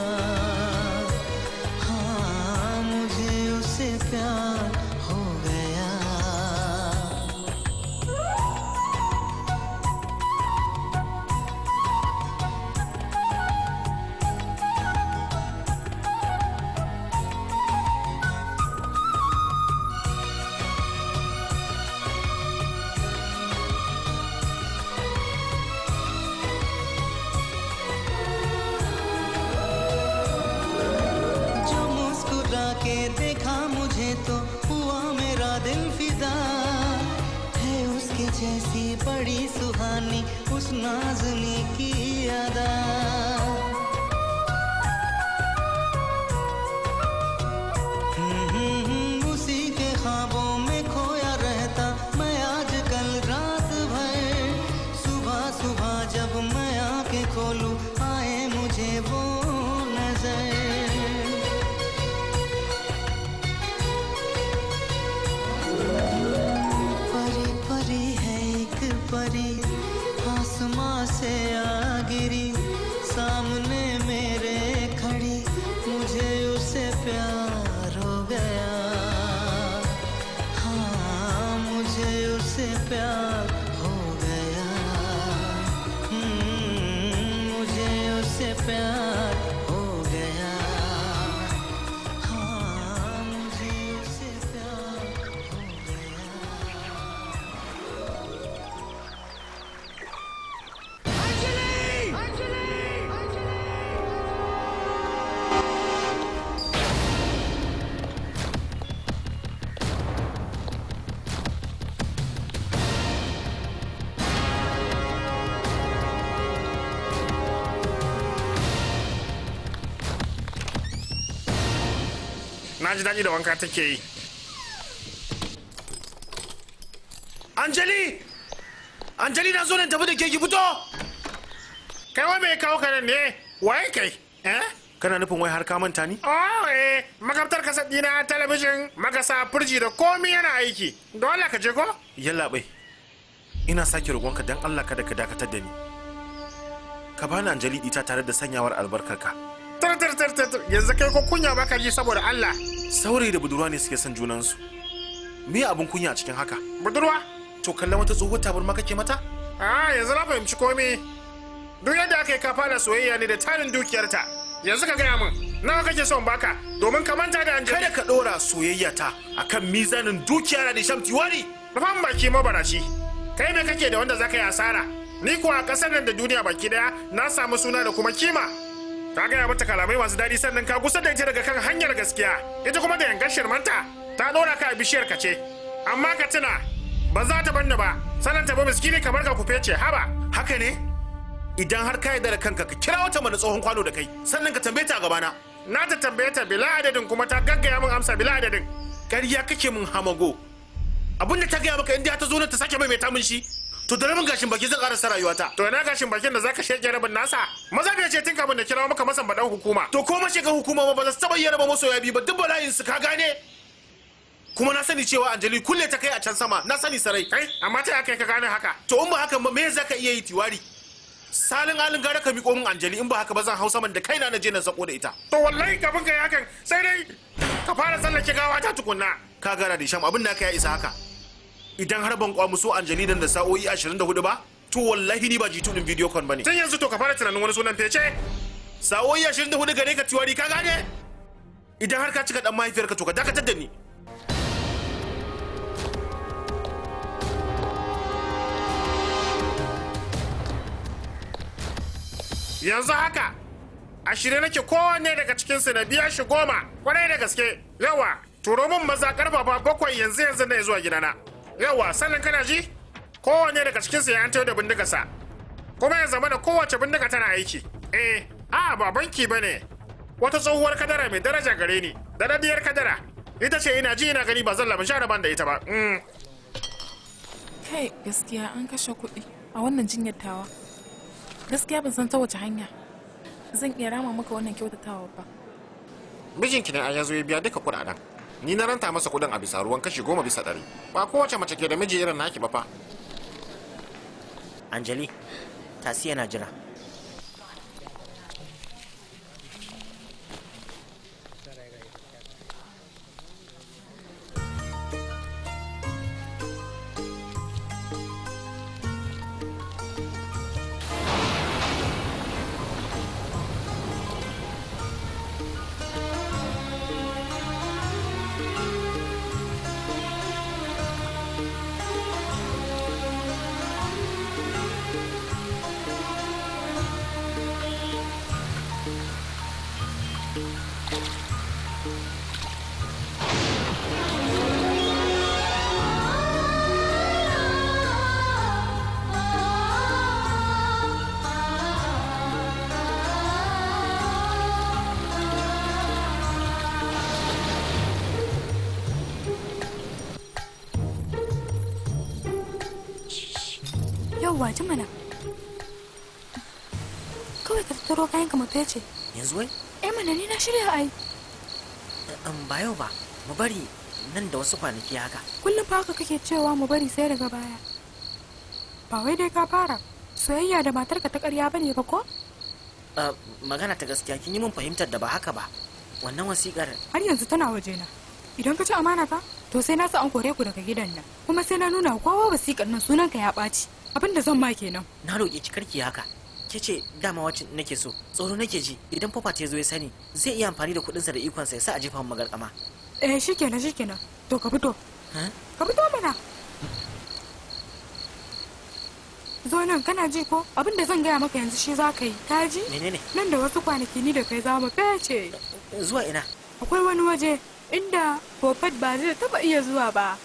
हाँ, मुझे उससे प्यार हो गया। जो मुस्कुरा के देखा मुझे तो हुआ मेरा दिल फिदा, है उसके जैसी बड़ी सुहानी उस नाज़नी की अदा। उसी के ख्वाबों में खोया रहता मैं आज कल रात भर, सुबह सुबह जब मैं आंखें खोलूं आए मुझे वो नजर। परी परी है एक परी, आसमां से आ गिरी, सामने मेरे खड़ी, मुझे उससे प्यार हो गया। हाँ, मुझे उससे प्यार हो गया। मुझे उससे प्यार हो गया। हाँ, मुझे उससे प्यार हो गया। Na ji daɗi da wanka take yi. Anjali! Anjali na zo nan tafi da ke ki fito! Kai wa me kawo ka nan ne? Waye kai? Eh? Kana nufin wai har ka manta ni? Oh, eh, makabtar kasar dina, talabijin, makasa, firji da komi yana aiki. Dole ka je ko? Yallaɓai, ina sake roƙonka don Allah kada ka dakatar da ni. Ka bani Anjali ita tare da sanyawar albarkarka. Tar tir tir tir yanzu kai ko kunya baka ji saboda Allah. Saurayi da budurwa ne suke son junansu. Me abun kunya a cikin haka? Budurwa? To kallon wata tsohuwar tabarma kake mata? Ah, yanzu na fahimci komai. Duk yadda aka yi ka fara soyayya ne da tarin dukiyarta. Yanzu ka gaya min, nawa kake son baka domin ka manta da Anjali? Kada ka dora soyayya ta akan mizanin dukiya da Sham Tiwari. Rufan baki mabarashi. Kai me kake da wanda zaka yi asara? Ni kuwa a kasar nan da duniya baki daya na samu suna da kuma kima. Ka gaya mata kalamai masu daɗi sannan ka gusar da ita daga kan hanyar gaskiya. Ita kuma da yankan shirmanta ta ɗora ka a bishiyar ka ce. Amma ka tuna ba za ta banni ba sannan ta bi miskini kamar ka kufe ce haba. Haka ne? Idan har ka yarda da kanka ka kira wata mana tsohon kwano da kai sannan ka tambaye ta a gabana. Na ta tambaye ta bila adadin kuma ta gaggaya min amsa bila adadin. Ƙarya kake min hamago. Abin da ta gaya maka indiya ta zo nan ta sake maimaita min shi. To da rabin gashin baki zan karasa rayuwata. To ina gashin bakin da zaka sheke rabin nasa? Maza bai ce tun kafin da kirawo maka masan baɗan hukuma. To ko mashigan hukuma ma ba za su taɓa iya raba masoya biyu ba duk bala'in su ka gane. Kuma na sani cewa Anjali kulle ta kai a can sama na sani sarai. Kai amma ta kai ka gane haka? To in ba haka ba me zaka iya yi Tiwari? Salin alin gara ka miƙo min Anjali in ba haka ba zan hau saman da kaina na je na sako da ita. To wallahi kafin ka yi hakan sai dai ka fara tsallake gawa ta tukunna. Ka gara da Sham abin naka ya isa haka. Idan har ban kwamu so Anjali dan da sa'o'i 24 ba to wallahi ni ba jitu din video con bane. Tun yanzu to ka fara tunanin wani sunan fece. Sa'o'i 24 gare ka Tiwari ka gane? Idan har ka cika dan mahaifiyarka to ka dakatar da ni. Yanzu haka a shirye nake kowanne daga cikinsu na biya shi 10 kwarai da gaske. Yawa turo min maza karfafa 7 yanzu yanzu na zuwa gidana. Yawa sannan kana ji kowanne daga cikinsu ya tayo da bindigarsa kuma ya zama da kowace bindiga tana aiki. Eh a ba banki bane, wata tsohuwar kadara mai daraja gare ni, daradiyar kadara ita ce ina ji ina gani ba zan lamun share ban da ita ba. Kai gaskiya an kashe kuɗi a wannan jinyar tawa. Gaskiya ban san ta wace hanya zan iya rama maka wannan kyautatawa ba. Mijinki ne a yanzu ya biya duka kuɗaɗen. Ni na ranta masa kuɗin a bisa ruwan kashi 10 bisa 100. Ba kowace mace ke da miji irin naki ba fa. Anjali, tasi yana jira. Yauwa ji mana. Kawai ka tattaro kayan ka mu fece. Yanzu wai? Eh mana ni na shirya ai. Ba yau ba, mu bari nan da wasu kwanaki haka. Kullum fa haka kake cewa mu bari sai daga baya. Ba wai dai ka fara soyayya da matarka ta ƙarya bane ba ko? Magana ta gaskiya kin yi min fahimtar da ba haka ba. Wannan wasiƙar har yanzu tana wajena. Idan ka ci amana ta, to sai na sa an kore ku daga gidan nan. Kuma sai na nuna kowa wasiƙar nan sunanka ya ɓaci. Abin da zan ma kenan. Na roƙe ki karki haka. Ke ce dama wacce nake so, tsoro nake ji idan Papa ta zo ya sani zai iya amfani da kuɗinsa da ikonsa ya sa a jefa min magarkama. Eh shikenan shikenan. To ka fito. Ka fito mana. Zo nan kana ji ko abin da zan gaya maka yanzu shi za ka yi. Ka ji? Menene? Nan da wasu kwanaki ni da kai za mu fece. Zuwa ina? Akwai wani waje inda Popet ba zai taba iya zuwa ba.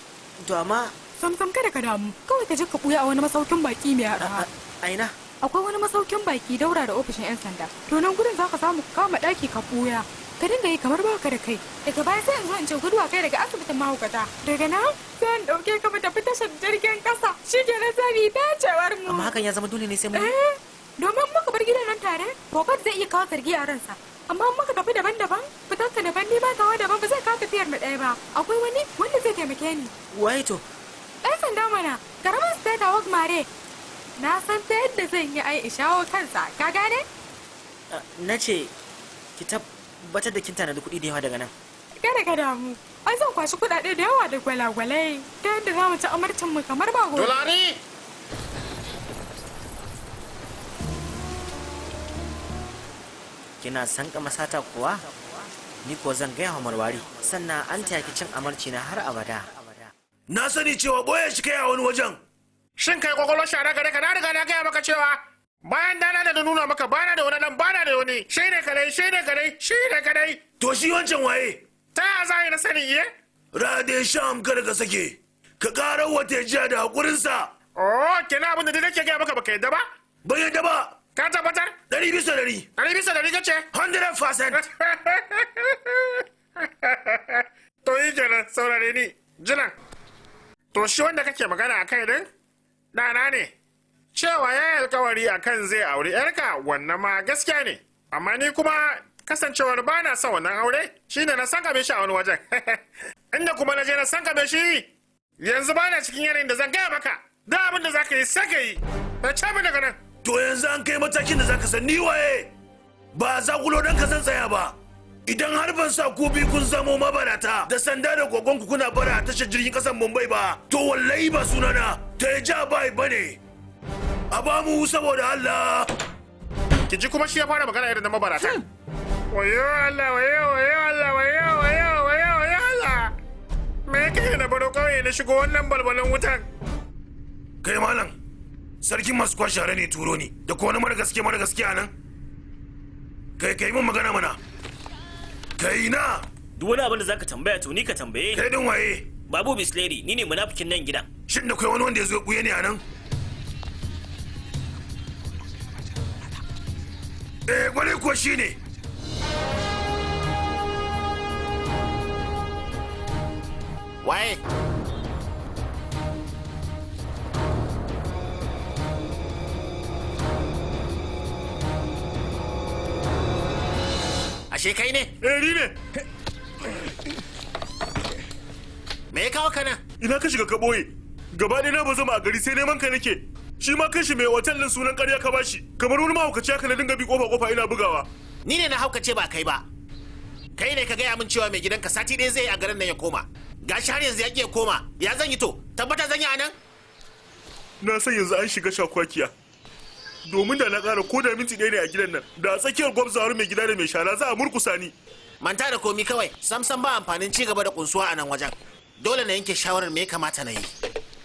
To amma sam sam kada ka damu, kawai ka je ka buya a wani masaukin baki mai arha. A ina? Akwai wani masaukin baki daura da ofishin 'yan sanda. To nan gurin zaka samu kama daki ka buya. Ka dinga yi kamar baka da kai. Daga baya sai in zo in ce guduwa kai daga asibitin mahaukata. Daga nan sai in dauke ka mu tafi tashar jirgin kasa. Shi ke na sami dacewar mu. Amma hakan ya zama dole ne sai mun. Eh, domin muka bar gidan nan tare, Popet zai iya kawo zargi a ransa. Amma muka tafi daban-daban, fitar ka daban ni ma tawa daban ba zai kawo tafiyar mu ɗaya ba. Akwai wani wanda zai taimake ni. Waye to? Ɗan sanda mana, karamin state a mare. Na san ta yadda zan yi ai in shawo kansa, ka gane? Na ce Ki tabbatar da kin tanadi kuɗi da yawa daga nan. Kada ka damu. Ai zan kwashi kuɗaɗe da yawa da gwalagwalai ta yadda za mu ci amarcin mu kamar ba gobe. Dolari! Kina san ka masata kuwa? Ni ko zan gaya wa Marwari, sannan an taya ki cin amarci na har abada. Na sani cewa boye shi kai a wani wajen. Shin kai kwakwalwar shara gare ka? Na riga na gaya maka cewa bayan dana da nuna maka bana da wani dan bana da wani, shi ne kadai, shi ne kadai, shi ne kadai. To shi wancan waye? Ta ya za yi na sani iye? Rade Sham, kada ka sake. Ka ƙarar wata jiya da haƙurinsa. Oh, kenan abin da nake gaya maka baka yadda ba? Ban yadda ba. Ka tabbatar? 100%. 100% kace? 100%. To yi kenan, saurare ni. Jinan. To shi wanda kake magana a kai din? Ɗana ne. Cewa ya yi alkawari a kan zai auri ‘yarka, wannan ma gaskiya ne. Amma ni kuma kasancewar ba na son wannan aure shi ne na sankame shi a wani wajen. Inda kuma na je na sankame shi, yanzu ba na cikin yanayin da zan gaya maka. Da abin da za ka yi sai ka yi. Ka ce min daga nan. To yanzu an kai matakin da za ka san ni waye. Ba za ku dan ka san tsaya ba. Idan har ban sa ku bi kun zamo mabarata da sanda da gogonku kuna bara a tashar jirgin kasan Mumbai ba, to wallahi ba sunana Teja Bai bane. A ba mu saboda Allah. Ki ji kuma shi ya fara magana irin na mabarata. Wayo Allah, wayo, wayo Allah, wayo, wayo, wayo, wayo Allah. Me yake na baro kauye na shigo wannan balbalan wutan? Kai malam, sarkin masu kwashe ne turo ni da ko wani mara gaske mara gaske a nan. Kai kai mun magana mana. Kai na. Duk wani abin da zaka tambaya to ni ka tambaye ni. Kai din waye? Babu Bisleri, ni ne munafikin nan gidan. Shin da kai wani wanda ya zo ya buye ne a nan? Eh, kwarai kuwa shi ne. Waye? Ashe kai ne? Eh, ni ne. Me ya kawo ka nan? Ina ka shiga ka boye. Gaba ɗaya na ba zama a gari sai neman ka nake. Shi ma kanshi mai otal ɗin sunan ƙarya ka bashi. Kamar wani mahaukaci haka na dinga bi kofa kofa ina bugawa. Ni ne na haukace ba kai ba. Kai ne ka gaya min cewa mai gidanka sati ɗaya zai yi a garin nan ya koma. Gashi har yanzu ya ƙi ya koma. Ya zan yi to? Tabbata zan yi a nan? Na san yanzu an shiga shakwakiya. Domin da na ƙara ko da minti ɗaya ne a gidan nan, da a tsakiyar gwamzawar mai gida da mai shara za a murkusa ni. Manta da komi kawai, samsam ba amfanin ci gaba da kunsuwa a nan wajen. Dole na yanke shawarar me ya kamata na yi.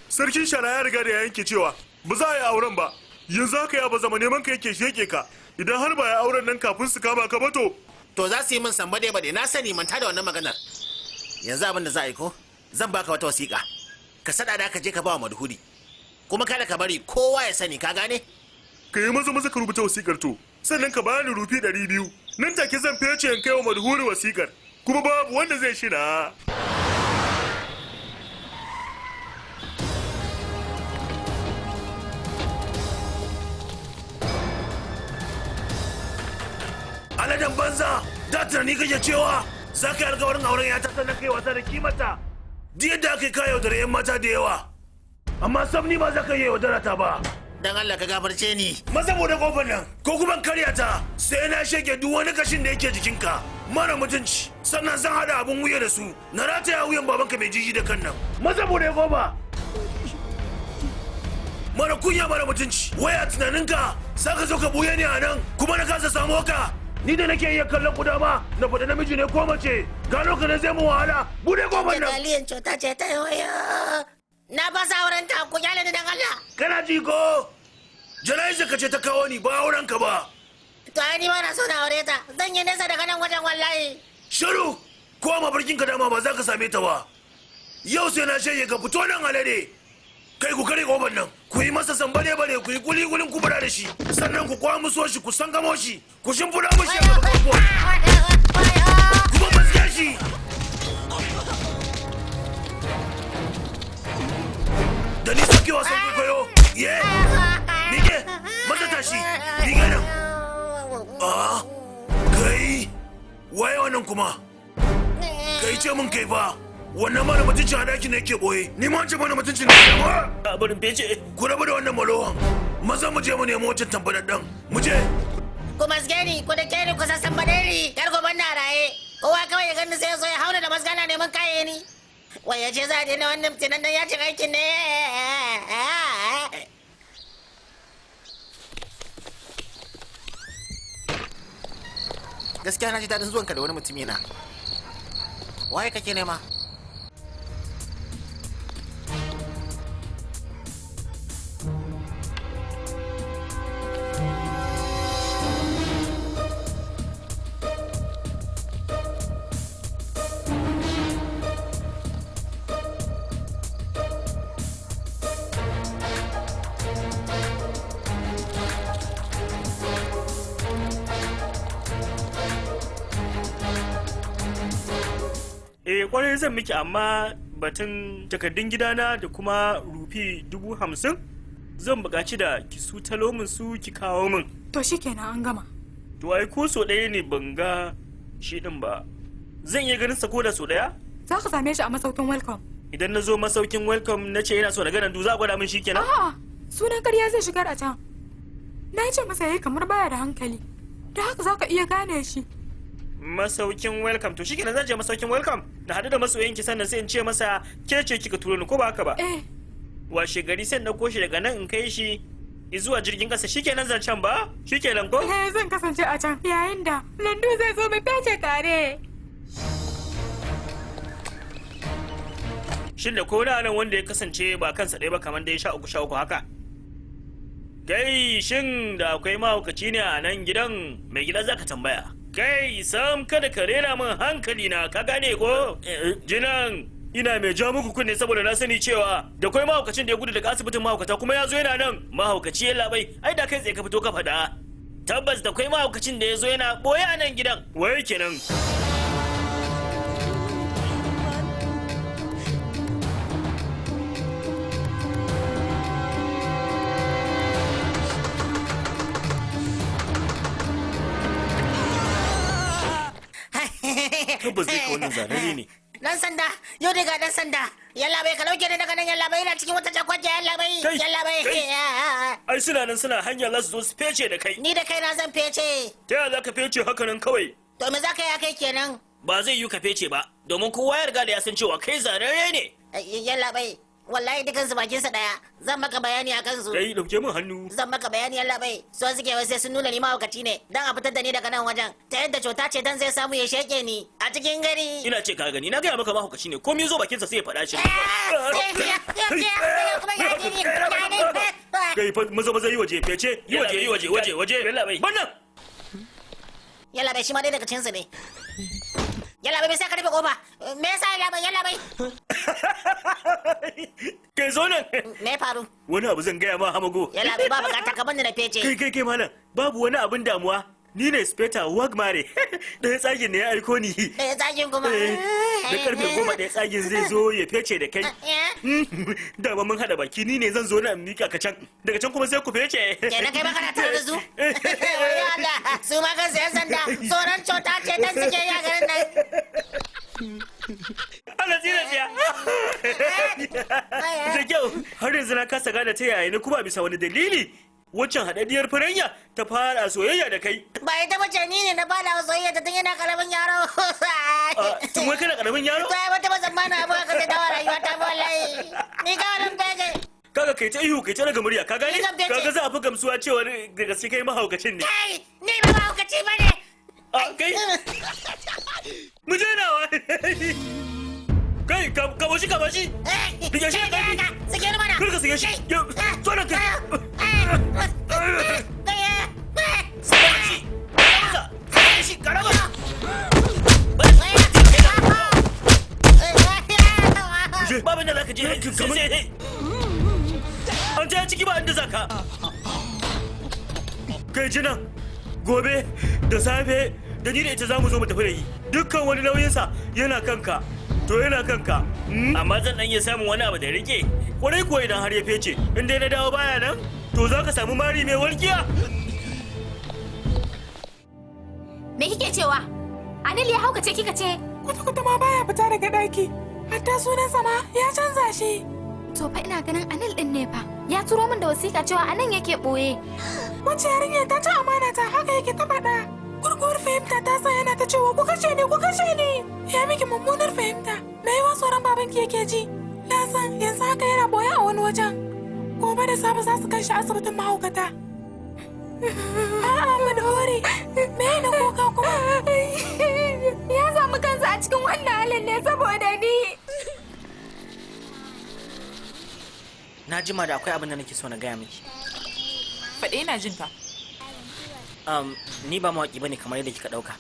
Sarkin shara ya riga da ya yanke cewa ba za a yi auren ba. Yanzu haka ya ba zama neman ka yake sheke ka. Idan har ba ya auren nan kafin su kama ka ba to. To za su yi min samba dai bade, na sani, manta da wannan maganar. Yanzu abin da za a yi ko? Zan baka wata wasiƙa. Ka sada da ka je ka ba wa Madhuri. Kuma kada ka bari kowa ya sani, ka gane? Ka yi maza maza ka rubuta wasiƙar to. Sannan ka bani rufi 200. Nan take zan fece in kai wa Madhuri wasiƙar. Kuma babu wanda zai shina. Aladen banza, da tunani kake cewa za ka yi alkawarin auren ya ta sannan kai wasa da kimata. Duk yadda aka yi ka yaudara 'yan mata da yawa. Amma sam ni ba za ka iya yaudara ta ba. Dan Allah ka gafarce ni. Maza bude kofar nan ko kuma karya ta, sai na shege duk wani kashin da yake jikinka. Mara mutunci, sannan zan hada abun wuya da su na rataya wuyan babanka mai jiji da kan nan. Maza bude kofa. Mara kunya, mara mutunci, waya tunaninka za ka zo ka buye ni a nan kuma na kasa samo ka. Ni da nake iya kallon ku dama na faɗi namiji ne ko mace, gano ka ne zai mu wahala. Bude kofar nan. Jagaliyan cuta ce ta yoyo. Na fasa auren ta, ku kyale ni dan Allah. Kana ji ko? Jana'iza ka ce ta kawo ni, ba auren ka ba. To ai ni ba na so na aure ta. Zan yi nesa daga nan wajen wallahi. Shiru! Ko a mafarkin ka dama ba za ka same ta ba. Yau sai na shanye ka, fito nan alade. Kai, ku kare kofar nan, ku yi masa sambare bare, ku yi kuli kulin kubura da shi, sannan ku kwamuso shi, ku sangamo shi, ku shimfiɗa mushi a gaban kofar. Ku bambazge shi. Da ni suke wasan kwaikwayo. Ye! Mike! Maza tashi! Mike nan! Ah! Kai! Waye wannan kuma? Kai, ce mun kai fa! Wannan mara mutuncin a ɗakin ne yake ɓoye. Ni ma wancan mara mutuncin ne. A barin bece. Ku rabu da wannan malowan. Maza mu je mu nemo wancan tambadaddan. Mu je! Ku masge ni, ku dake ni, ku sassan badari. Kar ku banna raye. Kowa kawai ya gani sai ya zo ya hauna da masgana neman kaye ni. Wai ya ce za a daina wannan tunan nan yajin aikin ne. Gaskiya na ji daɗin zuwanka da wani mutumi na. Waye kake nema? Eh kwarai zan miki, amma batun takardun gidana da kuma rufi 50,000 zan buƙaci da ki su talo min su ki kawo min. To shikenan, an gama. To ai ko so ɗaya ne ban ga shi ɗin ba. Zan iya ganin sa ko da so ɗaya? Za ka same shi a masaukin Welcome. Idan na zo masaukin Welcome na ce ina so na ga Nandu, za a gwada min shi kenan? A'a, sunan ƙarya zai shigar a can. Na ce masa yayi kamar baya da hankali. Da haka za ka iya gane shi. Masaukin Welcome, to shikenan, zan je masaukin Welcome na haɗu da masoyanki, sannan sai in ce masa ke ce kika turo ni, ko ba haka ba? Eh. Washe gari sai in ɗauko shi daga nan in kai shi zuwa jirgin ƙasa, shikenan zancen ba? Shikenan ko? Eh, zan kasance a can yayin da Landu zai zo mu fece tare. Shin da ko na nan wanda ya kasance ba kansa ɗaya ba kamar dai 13 13 haka? Kai, shin da akwai mahaukaci ne a nan gidan? Mai gida zaka tambaya. Kai, sam kada ka rera min hankali na, ka gane ko? Jinan ina mai ja muku kunne saboda na sani cewa da kwai mahaukacin da ya gudu daga asibitin mahaukata kuma ya zo yana nan. Mahaukaci ya labai, ai da kai tsaye ka fito ka faɗa. Tabbas da kwai mahaukacin da ya zo yana boye a nan gidan. Wai kenan. Tabbas zai ka wannan zanare ne. Dan sanda, yau dai ga dan sanda. Yalla bai, ka dauke ni daga nan, yalla bai, ina cikin wata jakwaje, yalla bai, yalla bai. Ai suna nan suna hanya za su zo su fece da kai. Ni da kaina zan fece. Ta yaya za ka fece haka nan kawai? To me za ka yi kai kenan? Ba zai yi ka fece ba, domin kowa ya riga da ya san cewa kai zarare ne. Yalla bai, wallahi dukansu bakinsa daya. Zan maka bayani a kansu. Kai, dauke min hannu. Zan maka bayani, yalla bai. So suke wai sai sun nuna ni mahaukaci ne dan a fitar da ni daga nan wajen. Ta yadda cuta ce dan zai samu ya sheke ni a cikin gari. Ina ce ka gani, na gaya maka mahaukaci ne, komai zo bakinsa sai ya faɗa shi. Kai fa, maza maza yi waje, fece, yi waje, yi waje, waje, waje. Yalla bai. Wannan. Yalla bai, shi ma dai daga cinsu ne. Yalla bai, me yasa ka rufe kofa? Me yasa, yalla bai, yalla bai? Kai, zo nan. Me ya faru? Wani abu zan gaya ma, Hamago. Yalla bai, ba bukata, ka bani na fece. Kai kai kai, malam, babu wani abin damuwa. Ni ne Speta Wagmare. Ɗaya tsagin ne ya aiko ni. Ɗaya tsagin kuma. Da karfe 10 ɗaya tsagin zai zo ya fece da kai. Dama mun haɗa baki, ni ne zan zo na mika ka can. Daga can kuma sai ku fece. Kenan kai baka na tare da su? Wai Allah, su ma kansu 'yan sanda tsoron cuta ce dan suke yi a garin nan. Allah tsira tsiya. Da kyau, har yanzu na kasa gane ta yaya ne kuma bisa wani dalili waccan haɗaɗɗiyar faranya ta fara soyayya da kai. Ba ita bace, ni ne na fara soyayya ta tun yana karamin yaro. Tun wai kana karamin yaro? To ai wata ba tsammanin abu haka zai dawo rayuwa ta ba, wallahi. Ni ga wannan fece. Kaga kai ta ihu, kai ta daga murya, ka gane? Kaga za a fi gamsuwa cewa da gaske kai mahaukacin ne. Kai, ni ba mahaukaci ba ne. Kai. Mu je nawa. Kai, ka boshi, ka boshi. Rike shi da ƙarfi. Sake ni mana. Kar ka sake shi. Zo nan kai. Sake shi. Karaba. Babin da zaka je sai an ta ciki ba inda zaka. Kai, jina gobe da safe da ni da ita zamu zo mu tafi da yi. Dukkan wani nauyinsa yana kanka. To yana kanka. Amma zan dan iya samun wani abu da rike. Kwarai kuwa, idan har ya fece, in dai na dawo baya nan, to za ka samu mari mai walkiya. Me kike cewa? Anil ya haukace kika ce? Kwata-kwata ma baya fita daga ɗaki. Hatta sunansa ma ya canza shi. To fa ina ganin Anil din ne fa. Ya turo min da wasiƙa cewa anan yake boye. Wacce yarinya ta ci amana ta haka yake ta faɗa. Gurguwar fahimta ta sa yana ta cewa ku kashe ni, ku kashe ni. Ya miki mummunar fahimta. Me yawa tsoron babanki yake ji? Na san yanzu haka yana boye a wani wajen. Gobe da safe za su kai shi asibitin mahaukata. A'a Madhuri, me na kuka kuma? Ya samu kansa a cikin wannan halin ne saboda ni. Na jima da akwai abin da nake so na gaya miki. Faɗe ina jin ka. Ni ba mawaƙi bane kamar yadda kika ɗauka.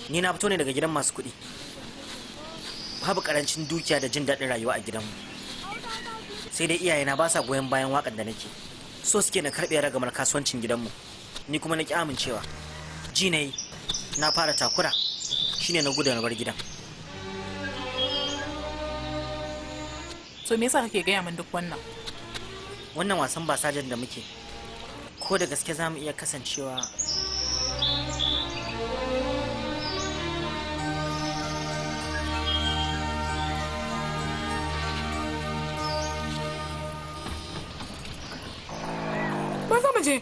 Ni na fito ne daga gidan masu kuɗi. Babu ƙarancin dukiya da jin daɗin rayuwa a gidanmu. Sai dai iyayena ba sa goyon bayan waƙar da nake. So suke na karɓe ragamar kasuwancin gidanmu. Ni kuma na ƙi amincewa. Ji na yi, na fara takura. Shine na gudu na bar gidan. So me yasa kake gaya min duk wannan? Wannan wasan basajen da muke, ko da gaske za mu iya kasancewa. Maza mu je.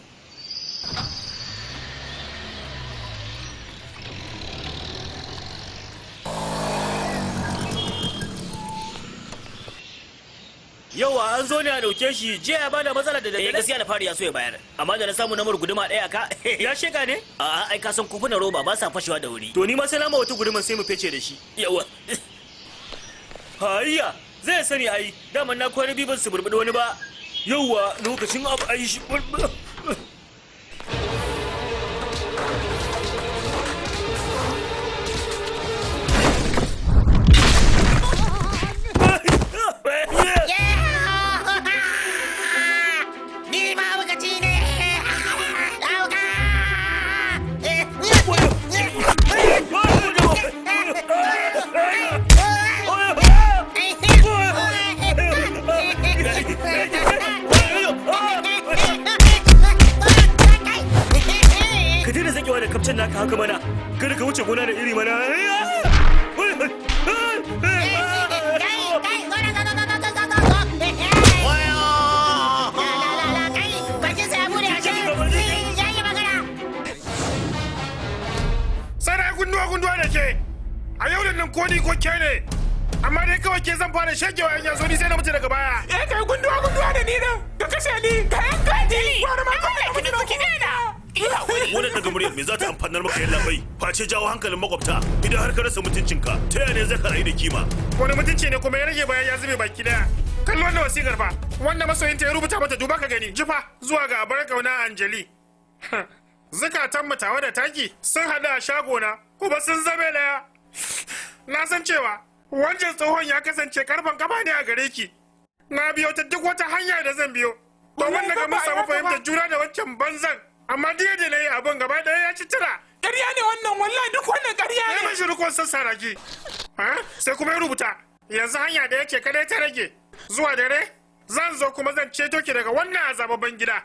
Yawa an zo ne a dauke shi jiya ya bada matsala da daddare. Gaskiya da fari ya so ya bayar, amma da na samu namar guduma ɗaya ka ya sheka ne? A'a ai ka san kofunan roba ba sa fashewa da wuri. To ni ma sai na ma wata guduman sai mu fece da shi. Yawa. Hayya zai sani ai daman na kwana biyu ban su burbuɗi wani ba. Yawa lokacin abu ai shi. Ni mahaukaci ne! Dauka! Ka daina zakewa da kafcin naka haka mana. Kada ka wuce gona da iri mana. Sai na gunduwa gunduwa da ke. A yau da nan ko ni ko ke ne. Amma dai kawai ke zan fara shagewa in yanzu ni sai na mutu daga baya. Eh kai gunduwa gunduwa da ni nan. Ka kashe ni, ka yanka ni. Gwara ma kawai ka mutu ki daina. Wannan daga muryar me za ta amfanar maka yalla bai? Face jawo hankalin makwabta idan har ka rasa mutuncinka, ta yaya ne zai ka rayu da kima? Wani mutunci ne kuma ya rage bayan ya zube baki daya. Kalli wannan wasikar fa. Wanda masoyinta ya rubuta mata duba ka gani. Jifa zuwa ga abar kauna Anjali. Zukatan mutawa da taki sun hada a shagona kuma sun zame daya. Na san cewa wancan tsohon ya kasance karfan kafa ne a gare ki. Na biyo ta duk wata hanya da zan biyo. Domin na ga mun samu fahimtar juna da wancan banzan. Amma duk yadda na yi abin gaba ɗaya ya ci tira. Ƙarya ne wannan wallahi duk wannan ƙarya ne. ne. Ya mashi rikon sassara ki. Ha? Sai kuma ya rubuta. Yanzu hanya da yake kadai ta rage. Zuwa dare zan zo kuma zan ceto ki daga wannan azababban gida.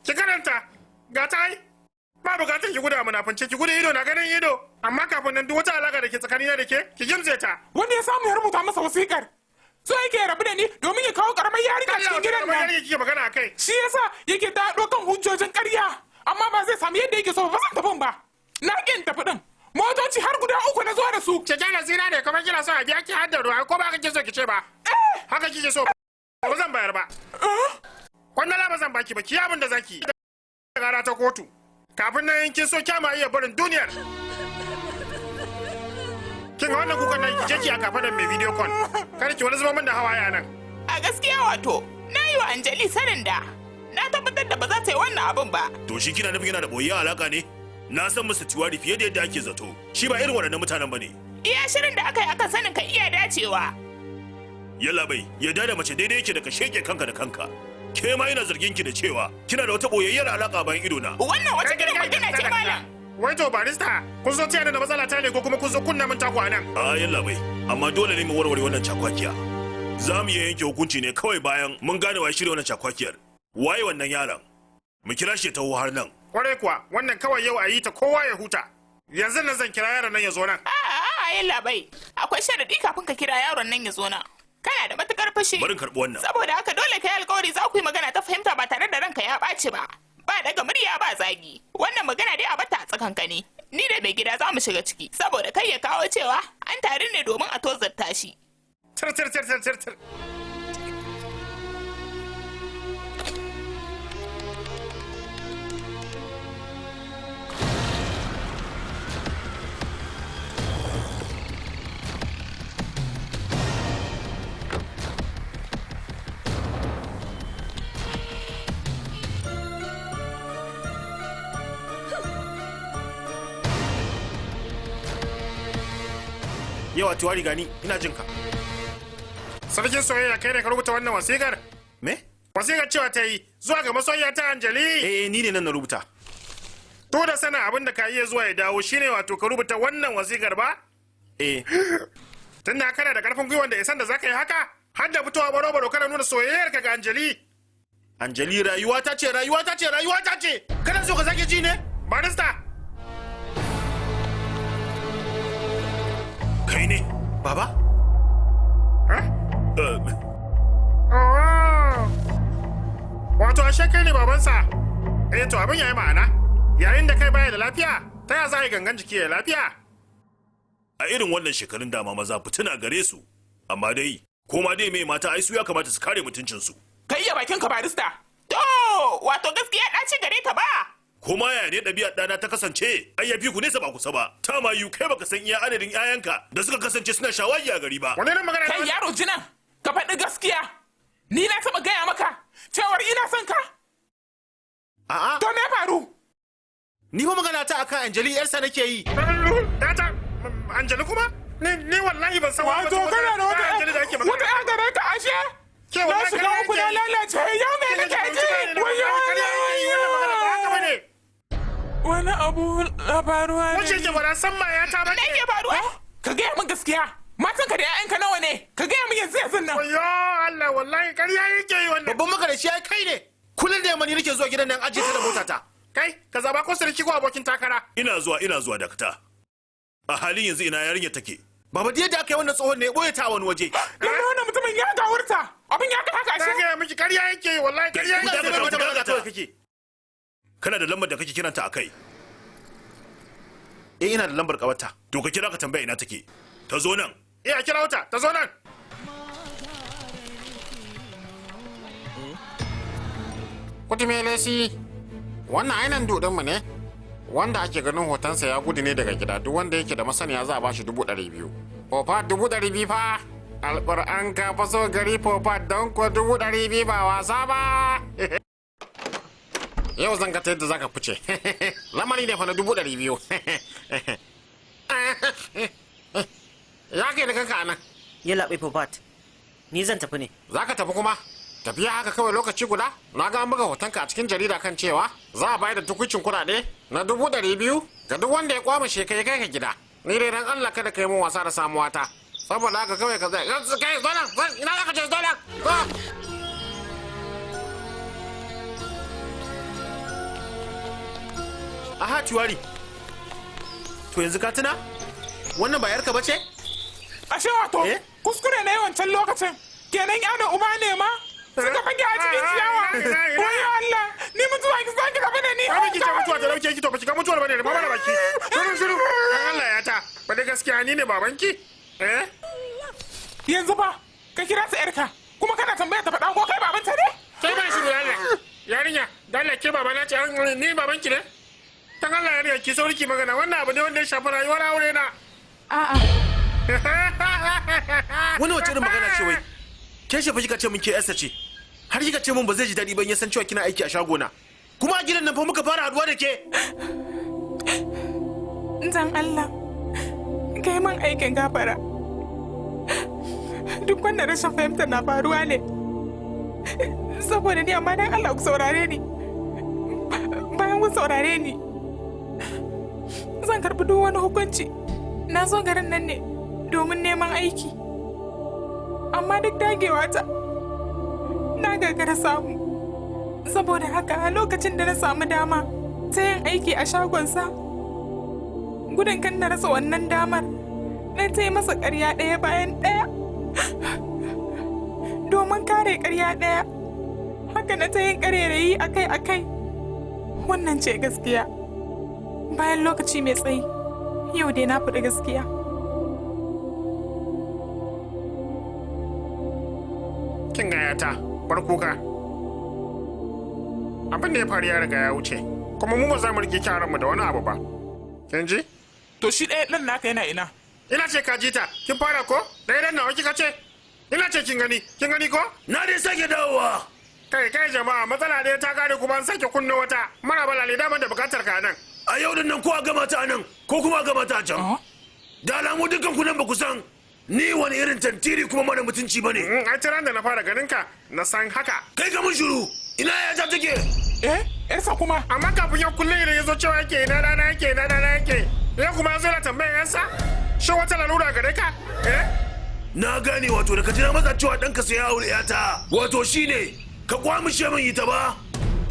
Ki karanta. Ga ta ai. Ba bukatar ki gudu a munafunce ki gudu ido na ganin ido. Amma kafin nan duk wata alaka da ke tsakanina da ke ki gimtse ta. Wanda ya samu ya rubuta masa wasikar. So yake ya rabu da ni domin ya kawo karamar yarinya cikin gidan karamar nan. yarinya kike magana akai. Shi yasa yake ta kan hujjojin ƙarya. Amma ba zai samu yadda yake so ba zan tafi ba. Na ƙin tafi din. Motoci har guda uku na zo da su. Ki gyara zina ne kuma kina so a biya ki har da ruwa ko ba haka kike so ki ce ba. Haka kike so. Ba zan bayar ba. Kwandala ba zan baki ba ki yi abin da zaki. Gara ta kotu. Kafin nan in kin so kyama iya barin duniyar. Kin ga wannan kukan nan ki je ki a kafadan mai video con. Kar ki wani zuba min da hawaye a nan. A gaskiya wato, na yi wa Anjali sanin da na tabbatar da ba za ta yi wannan abin ba. To shi kina nufin yana da boyayyen alaka ne? Na san Mr. Tiwari fiye da yadda ake zato. Shi ba irin waɗannan mutanen bane. Iya shirin da aka yi akan sanin ka iya dacewa. Yalla bai, yadda da mace daidai yake da ka sheke kanka da kanka. Ke ma ina zargin ki da cewa kina da wata boyayyar alaka bayan ido na. Wannan wata irin magana ce malam. Wai to barista, kun zo taya ni da matsala ta ne ko kuma kun zo kunna min taku a nan? A yalla bai, amma dole ne mu warware wannan cakwakiya. Za mu iya yanke hukunci ne kawai bayan mun gane wa shirya wannan cakwakiyar. Waye wannan yaron? Mu kira shi ya taho har nan. Kwarai kuwa, wannan kawai yau a yi ta kowa ya huta. Yanzu nan zan kira yaron nan ya zo nan. A'a, yalla bai. Akwai sharadi kafin ka kira yaron nan ya zo nan. Kana da matukar fushi. Bari in karɓi wannan. Saboda haka dole kai alkawari za ku yi magana ta fahimta ba tare da ranka ya ɓaci ba. Ba daga murya ba zagi. Wannan magana dai a bata a tsakankani. Ni da mai gida za mu shiga ciki saboda kai ya kawo cewa an taru ne domin a tozarta shi. Tir tir tir tir tir tir. Yawa Tiwari, gani ina jinka. Sarkin soyayya, kai ne ka rubuta wannan wasikar? Me? Wasikar cewa ta yi zuwa ga masoyiya ta Anjali. Eh, ni ne nan na rubuta. To da sana abin da ka iya zuwa ya dawo shine wato ka rubuta wannan wasikar ba? Eh. Tunda kana da karfin gwiwan da isan da zaka yi haka, har da fitowa baro baro kana nuna soyayyar ka ga Anjali. Anjali rayuwa ta ce, rayuwa ta ce, rayuwa ta ce. Kana so ka sake ji ne? Barista. Kai ne? Baba? Wato ashe kai ne babansa. Eh, to abin yayi ma'ana. Yayin da kai baya da lafiya, ta ya za a yi gangan jiki ya lafiya? A irin wannan shekarun dama maza fitina gare su. Amma dai, ko ma dai mai mata ai su ya kamata su kare mutuncinsu. Kai ya bakin ka, barista. To wato gaskiya ɗaci gare ta ba. Ko ma yaya ne ɗabi'ar ɗana ta kasance, ai ya fi ku nesa ba kusa ba. Ta ma yiwu kai baka san iya adadin 'ya'yanka da suka kasance suna shawagi a gari ba. Wani irin magana? Kai yaro jinan, ka faɗi gaskiya. Ni na taɓa gaya maka cewar ina son ka? A'a. To me faru? Ni fa magana ta akan Anjali yarsa nake yi. Tata, Anjali kuma? Ni wallahi ban san Wato kana da wata Anjali da ake magana. Wata ya gare ka ashe? Ke Na wallahi shiga uku, na lalace, yau me nake ji? Wayo. Wannan magana ba haka bane. Wani abu na faruwa ne. Wace ke bara san ma ya ta bace. Me ke faruwa? Ka gaya min gaskiya. Matanka da 'ya'yanka nawa ne? Ka gaya min yanzu yanzu nan. Wayo Allah, wallahi ƙarya yake yi wannan. Babban magana ya kai ne. Kullum da yamma ni nake zuwa gidan nan ajiye ta da motata. Kai, ka zaba ko sarki ko abokin takara. Ina zuwa, ina zuwa, dakata. A halin yanzu ina yarinya take? Baba, da yadda aka yi wannan tsohon ne ya boye ta a wani waje. Lalle wannan mutumin ya gawurta. Abin ya kai haka Na ashe? gaya miki ƙarya yake yi, wallahi ƙarya Ku yake dakata, yi. ku dakata. Kawai kake. Kana da lambar da kake kiranta a kai? Eh, ina da lambar kawarta. To ka kira ka tambaya ina take. Ta zo nan. Eh, a kira wuta, ta zo nan. Kutumelesi, wannan ainihin dodonmu ne, wanda ake ganin hotonsa ya gudu ne daga gida. Duk wanda yake da masaniya za a bashi 200,000. Fofa 200,000 fa, alƙur'an ka faso gari fofa don ko 200,000 ba wasa ba. Yau zan ga ta yadda zaka fice. Lamari ne fa na 200,000. Ya kai da kanka anan. Ya labai Popat. Ni zan tafi ne. Za ka tafi kuma? Tafiya haka kawai lokaci guda? Na ga an buga hotonka a cikin jarida kan cewa za a bayar da tukuicin kuɗaɗe na 200,000 ga duk wanda ya kwamishe kai kai ka gida. Ni dai dan Allah kada ka yi min wasa da samuwata. Saboda haka kawai ka zai. Kai zo nan, zo, ina za ka je, zo nan. Zo. Aha, Tiwari. To yanzu ka tuna? Wannan ba yarka bace? Ashe wato kuskure na wancan lokacin. Kenan ya da uba ne ma? Suka fage a cikin ciyawa. Wayo Allah, ni mutuwa ki zaki rabu da ni. Ba miki ce mutuwa ta dauke ki, to ba ki ga mutuwar bane, ba mana baki. Shiru shiru. Dan Allah ya ta. Ba dai gaskiya ni ne babanki? Eh? Yanzu ba ka kira ta yarka kuma kana tambaya ta faɗa ko kai babanta ne? Kai ba shiru Allah. Yarinya, dan Allah ke babana ce, ni babanki ne? Dan Allah yarinya ki sauri ki magana, wannan abu ne wanda ya shafi rayuwar aure na. A'a. Wani wace irin magana ce wai? Ke shafa kika ce mun ke yarsa ce. Har kika ce mun ba zai ji daɗi ban ya san cewa kina aiki a shagona. Kuma a gidan nan fa muka fara haduwa da ke. Dan Allah, kai min aikin gafara. Duk wannan rashin fahimta na faruwa ne saboda ni, amma dan Allah ku saurare ni. Bayan ku saurare ni, zan karbi duk wani hukunci. Na zo garin nan ne domin neman aiki. Amma duk dagewa ta na gagara samu. Saboda haka a lokacin da na samu dama ta yin aiki a shagonsa, gudun kan na rasa wannan damar, na ta yi masa ƙarya ɗaya bayan ɗaya. Domin kare ƙarya ɗaya. Haka na ta yin ƙarerayi akai-akai. Wannan ce gaskiya. Bayan lokaci mai tsayi, yau dai na faɗi gaskiya. Kin ga yata, bar kuka. Abin da ya faru ya riga ya wuce, kuma mu ba za mu rike mu da wani abu ba. Kin ji? To shi ɗaya ɗan naka yana ina? Ina ce ka ji ta, kin fara ko? Ɗaya ɗan nawa kika ce? Ina ce kin gani, kin gani ko? Na dai sake dawowa. Kai kai jama'a, matsala ɗaya ta kare kuma an sake kunna wata. Mara balale daman da bukatar ka nan. A yau din nan ko a gama ta nan ko kuma a gama ta a can. Da alamu dukkan ku nan ba ku san ni wani irin tantiri kuma mara mutunci bane. Ai tiran da na fara ganin ka na san haka. Kai ka mun shiru. Ina ya ta take? Eh, yarsa kuma. Amma kafin yau kullum idan ya zo cewa yake ina dana yake ina dana yake. Yau kuma ya zo yana tambayar yansa? Shin wata lalura gare ka? Eh? Na gane wato da ka ji na matsa cewa ɗanka sai ya aure yata. Wato shine ka kwamushe min ita ba.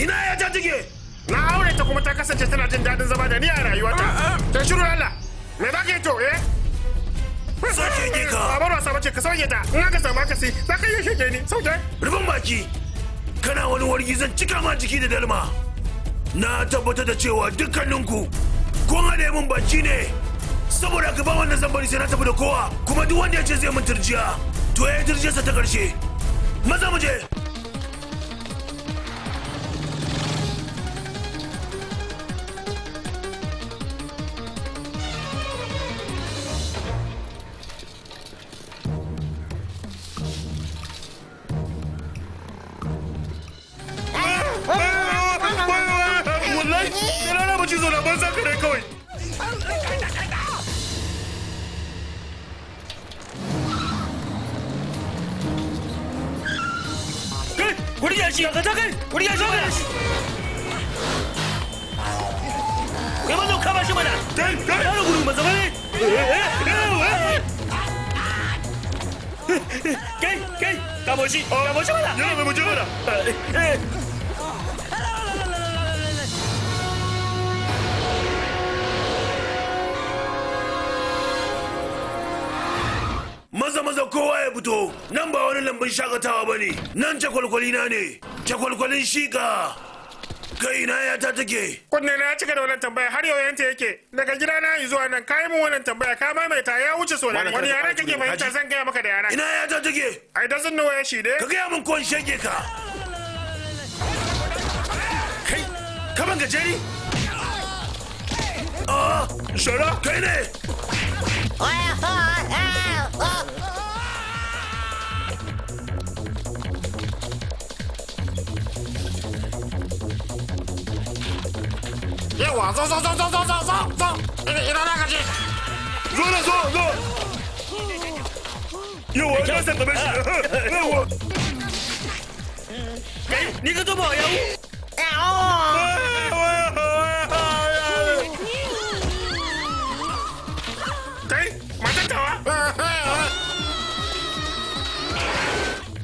Ina ya ta take? Na aure ta kuma ta kasance tana jin daɗin zama da ni a rayuwata. Ta shiru Allah. Me za ka yi to eh? Sauke ka. Babar wasa bace ka sauke ta. In aka samu akasi za ka iya shege ni. Sauke. Rufin baki. Kana wani wargi zan cika ma jiki da dalma. Na tabbatar da cewa dukkaninku kun haɗe min baki ne. Saboda ka ba wannan zan bari sai na tafi da kowa kuma duk wanda ya ce zai min turjiya to ya yi turjiyarsa ta ƙarshe. Maza mu je. Wallahi, rana ba cizo na banza kare kawai. Kai, ku rike shi, ka ta kai, ku rike shi. Kai mazo kama shi mana. Kai, kai. Yaro gudu maza bane. Kai, kai, kamo shi, kamo shi mana. Yana mai muje mana. Maza maza kowa ya fito, nan ba wani lambun shakatawa ba ne, nan cakwalkwali na ne, cakwalkwalin shika. Kai na ya ta take. Kunne na ya cika da wannan tambaya har yau yanta yake. Daga gida na zuwa nan ka yi min wannan tambaya ka maimaita ya wuce so Malam, wani kada ka yare ƙara kake tuni, fahimta Haji. zan gaya maka da yara. Ina ya ta take? I doesn't know where she dai. Ka gaya min ko in shege ka. Kai, ka ban gajeri? Ah, Shara? Kai ne. Yawa zo zo zo zo zo zo zo zo. Ina na gaje. Zo na zo zo. Yawa, na san gaban shi. Yawa. Kai, ni ka zo ba wa yawo. Kai, matan tawa.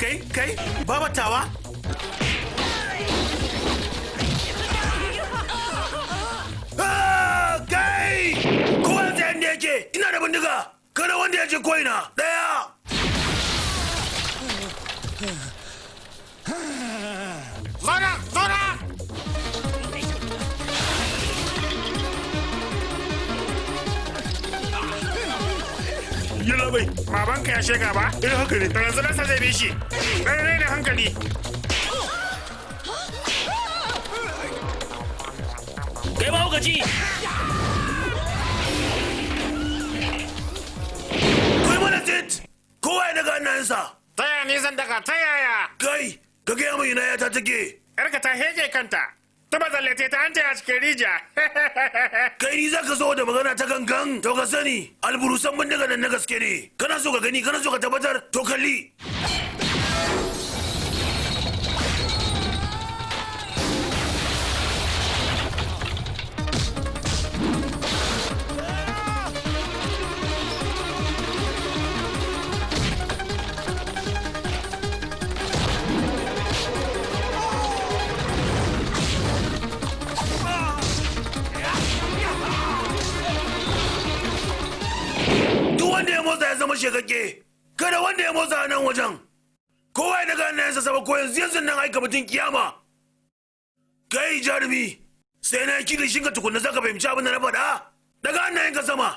Kai, kai, babatawa? Ah, kai! Kowa ya tsaya inda yake, ina da bindiga. Kada wanda ya je ko'ina. Ɗaya. Zo nan, zo nan. Yalla bai. Babanka ya shega ba? Eh haka ne. To yanzu nasa zai bi shi. Ɗan raina hankali. Kai ma kuka ci. Kai mana tsit. Kowa ya daga hannayensa. Ta yaya ni zan daga ta yaya? Kai, ka gaya min ina yata take. Yarka ta heke kanta. Ta bazallete ta hanta a cikin rijiya. Kai ni zaka zo da magana ta gangan to ka sani alburusan bindiga nan na gaske ne. Kana so ka gani, kana so ka tabbatar to kalli. Duk wanda ya motsa ya zama shekakke. Kada wanda ya motsa a nan wajen. Kowa ya daga hannayensa sama ko yanzu yanzu nan aika mutum kiyama. Kai jarumi, sai na yi kilishin ka tukunna za ka fahimci abin da na faɗa. Daga hannayenka sama.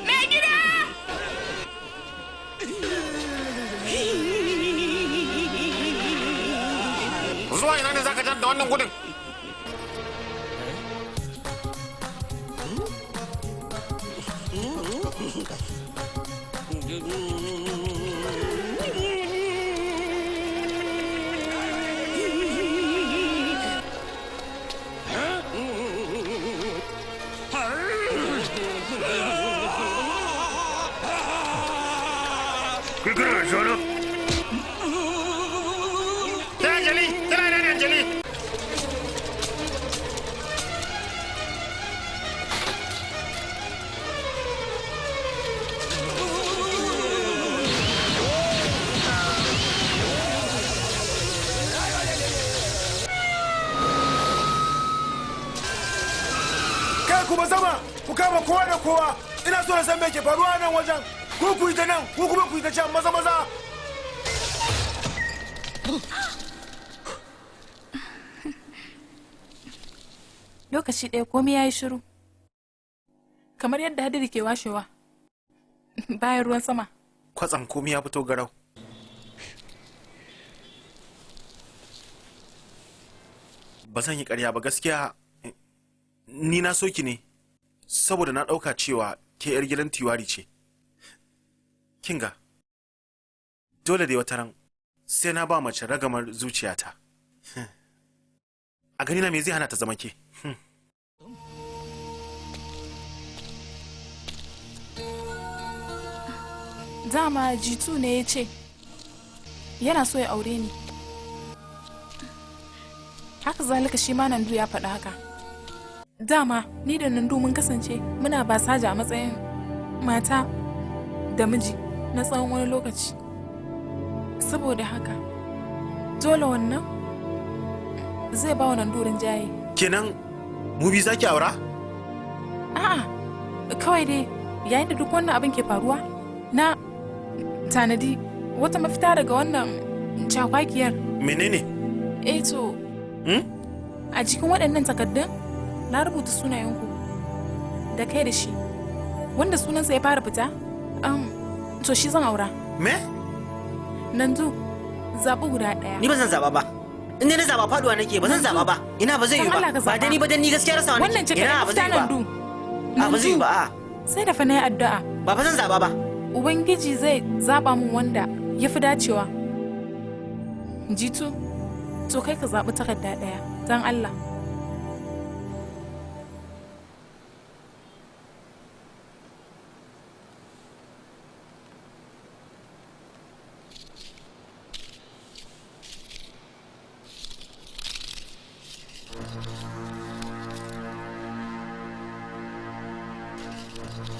Mai gida! Zuwa ina ne zaka jar da wannan gudun? Kai kana da shanu? Ta Anjali, tana nan Anjali. Kai kuma sama, ku kama kowa da kowa. Ina so na san me ke faruwa nan wajen. Ku ku yi ta nan, ku kuma ku yi ta can maza maza. Lokaci ɗaya komai ya yi shiru. Kamar yadda hadiri ke washewa bayan ruwan sama. Kwatsam komai ya fito garau. Ba zan yi ƙarya ba, gaskiya ni na soki ne saboda na ɗauka cewa ke 'yar gidan Tiwari ce. Kinga, dole dai wata ran sai na ba mace ragamar zuciyata. A ganina me zai hana ta zama ke? Dama Jitu ne ya ce yana so ya aure ni. Haka zalika shi ma Nandu ya faɗi haka. Dama ni da Nandu mun kasance muna basaja a matsayin mata da miji na tsawon wani lokaci. Saboda haka dole wannan zai ba wa Nandu rinjaye. Kenan mu bi zaki aura? A'a, kawai dai yayin da duk wannan abin ke faruwa na tanadi wata mafita daga wannan cakwakiyar. Menene? Eh to, a cikin waɗannan takardun na rubuta sunayenku da kai da shi. Wanda sunansa ya fara fita, to shi zan aura. Me? Nandu, zaɓi guda ɗaya. Ni ba zan zaba ba. In dai na zaba faduwa nake, ba zan zaba ba. Ina ba zai yi Dan Allah ba. ka Ba zaba. dai ni ba, dan ni gaskiya rasa wani. Wannan ce Ina kaɗai ba zai mafita yi ba. Nandu. A ba zai yi ba a. Sai da fa na yi addu'a. Ba fa zan zaba ba. Ubangiji zai zaba min wanda ya fi dacewa. Jitu, to kai ka zaɓi takarda ɗaya, don Allah.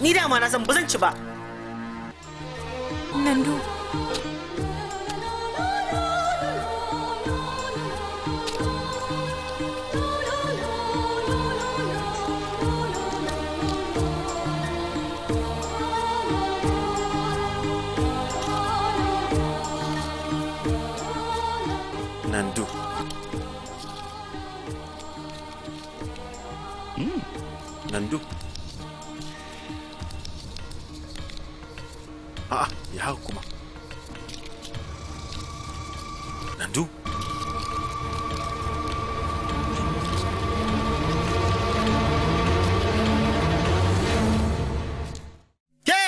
Ni dama na san ba zan ci ba. Nandu. Nandu. Nandu. A'a, ya haka kuma. Nandu. Ke!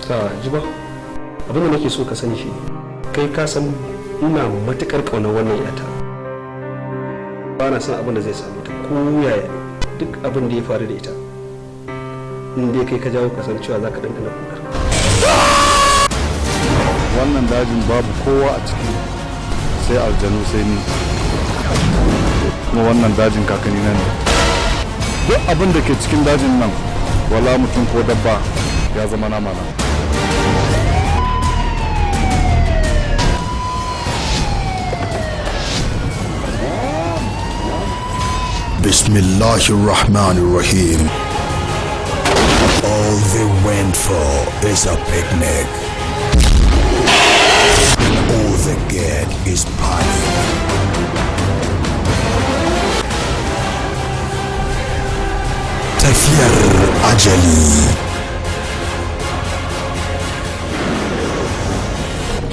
Ka ji ba abin da nake so ka sani shi, kai ka san ina matukar ƙaunar wannan yata. Ba na son abin da zai same ta ko yaya, duk abin da ya faru da ita, in dai kai ka jawo, kasancewa za ka ɗanɗana kudar. Wannan dajin babu kowa a ciki sai aljanu, sai ni. Kuma wannan dajin kakanni na ne. Duk abin da ke cikin dajin nan, wala mutum ko dabba, ya zama nama na. Bismillahirrahmanirrahim. All they went for is a picnic. And all they get is panic. Tafiyar Ajali.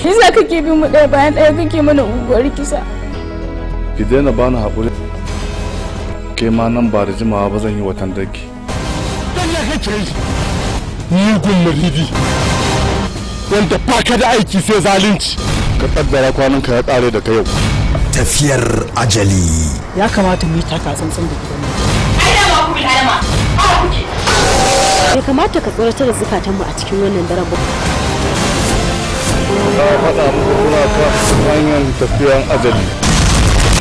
Shi sa kake bin mu ɗaya bayan ɗaya, kake mana unguwar kisa? Ki daina bani haƙuri. Ke ma nan ba da jimawa ba zan yi watan danki. Dan ya kake yi mugun muridi wanda baka da aiki sai zalunci. Ka kaddara kwananka ya ƙare daga yau. Tafiyar Ajali. Ya kamata mu yi taka tsantsan da gidan mu. Ai dama ku bil adama a kuke. Bai kamata ka tsoratar da zukatanmu a cikin wannan daren ba. Na faɗa muku, kuna kan hanyar tafiyan ajali.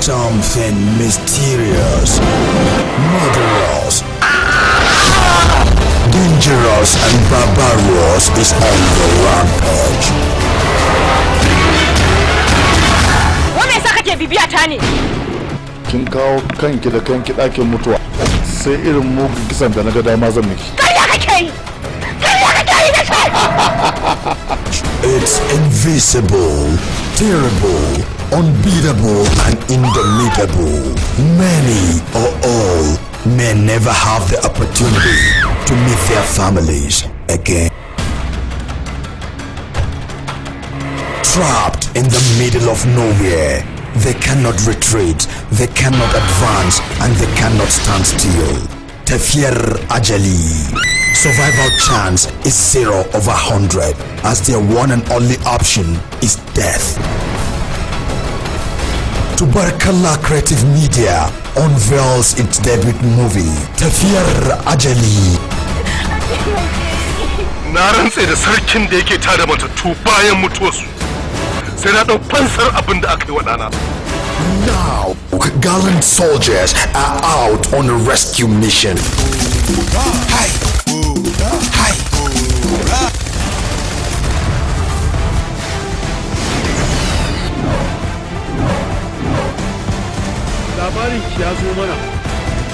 Something mysterious, murderous, dangerous and barbarous is on the rampage. Wa me yasa kake bibiya ta ne? Kin kawo kanki da kanki ɗakin mutuwa, sai irin mugun kisan da na ga dama zan miki. Karya kake yi! Karya kake yi da shi! It's invisible, terrible, unbeatable and indomitable. Many or all may never have the opportunity to meet their families again. Trapped in the middle of nowhere, they cannot retreat, they cannot advance, and they cannot stand still. Tafiyar Ajali. Survival chance is 0 over 100, as their one and only option is death. Tubarkalla Creative Media unveils its debut movie, Tafiyar Ajali. Na rantse da sarkin da yake tada matattu bayan mutuwarsu, sai na ɗau fansar abin da aka yi wa ɗana. Now, gallant soldiers are out on a rescue mission. Hi. Hi. Labarin ki ya zo mana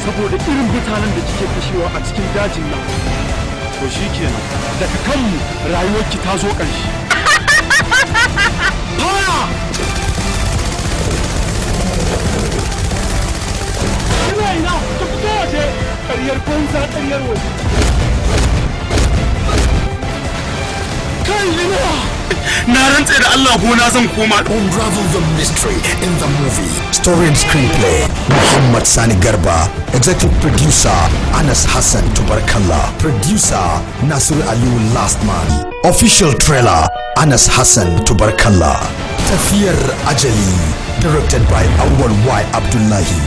saboda irin mutanen da kike kashewa a cikin dajin nan. To shikenan, daga kanmu rayuwarki ta zo ƙarshe. Fire! Ina ina ta fito waje, ƙaryar banza, ƙaryar waje. Kai, ina! Na rantse da Allah gona zan koma. Unravel the mystery in the movie. Story and screenplay, Muhammad Sani Garba. Executive producer, Anas Hassan Tubarkalla. Producer, Nasir Aliyu Last Man. Official trailer, Anas Hassan Tubarkalla. Tafiyar Ajali. Directed by Awal Y. Abdullahi.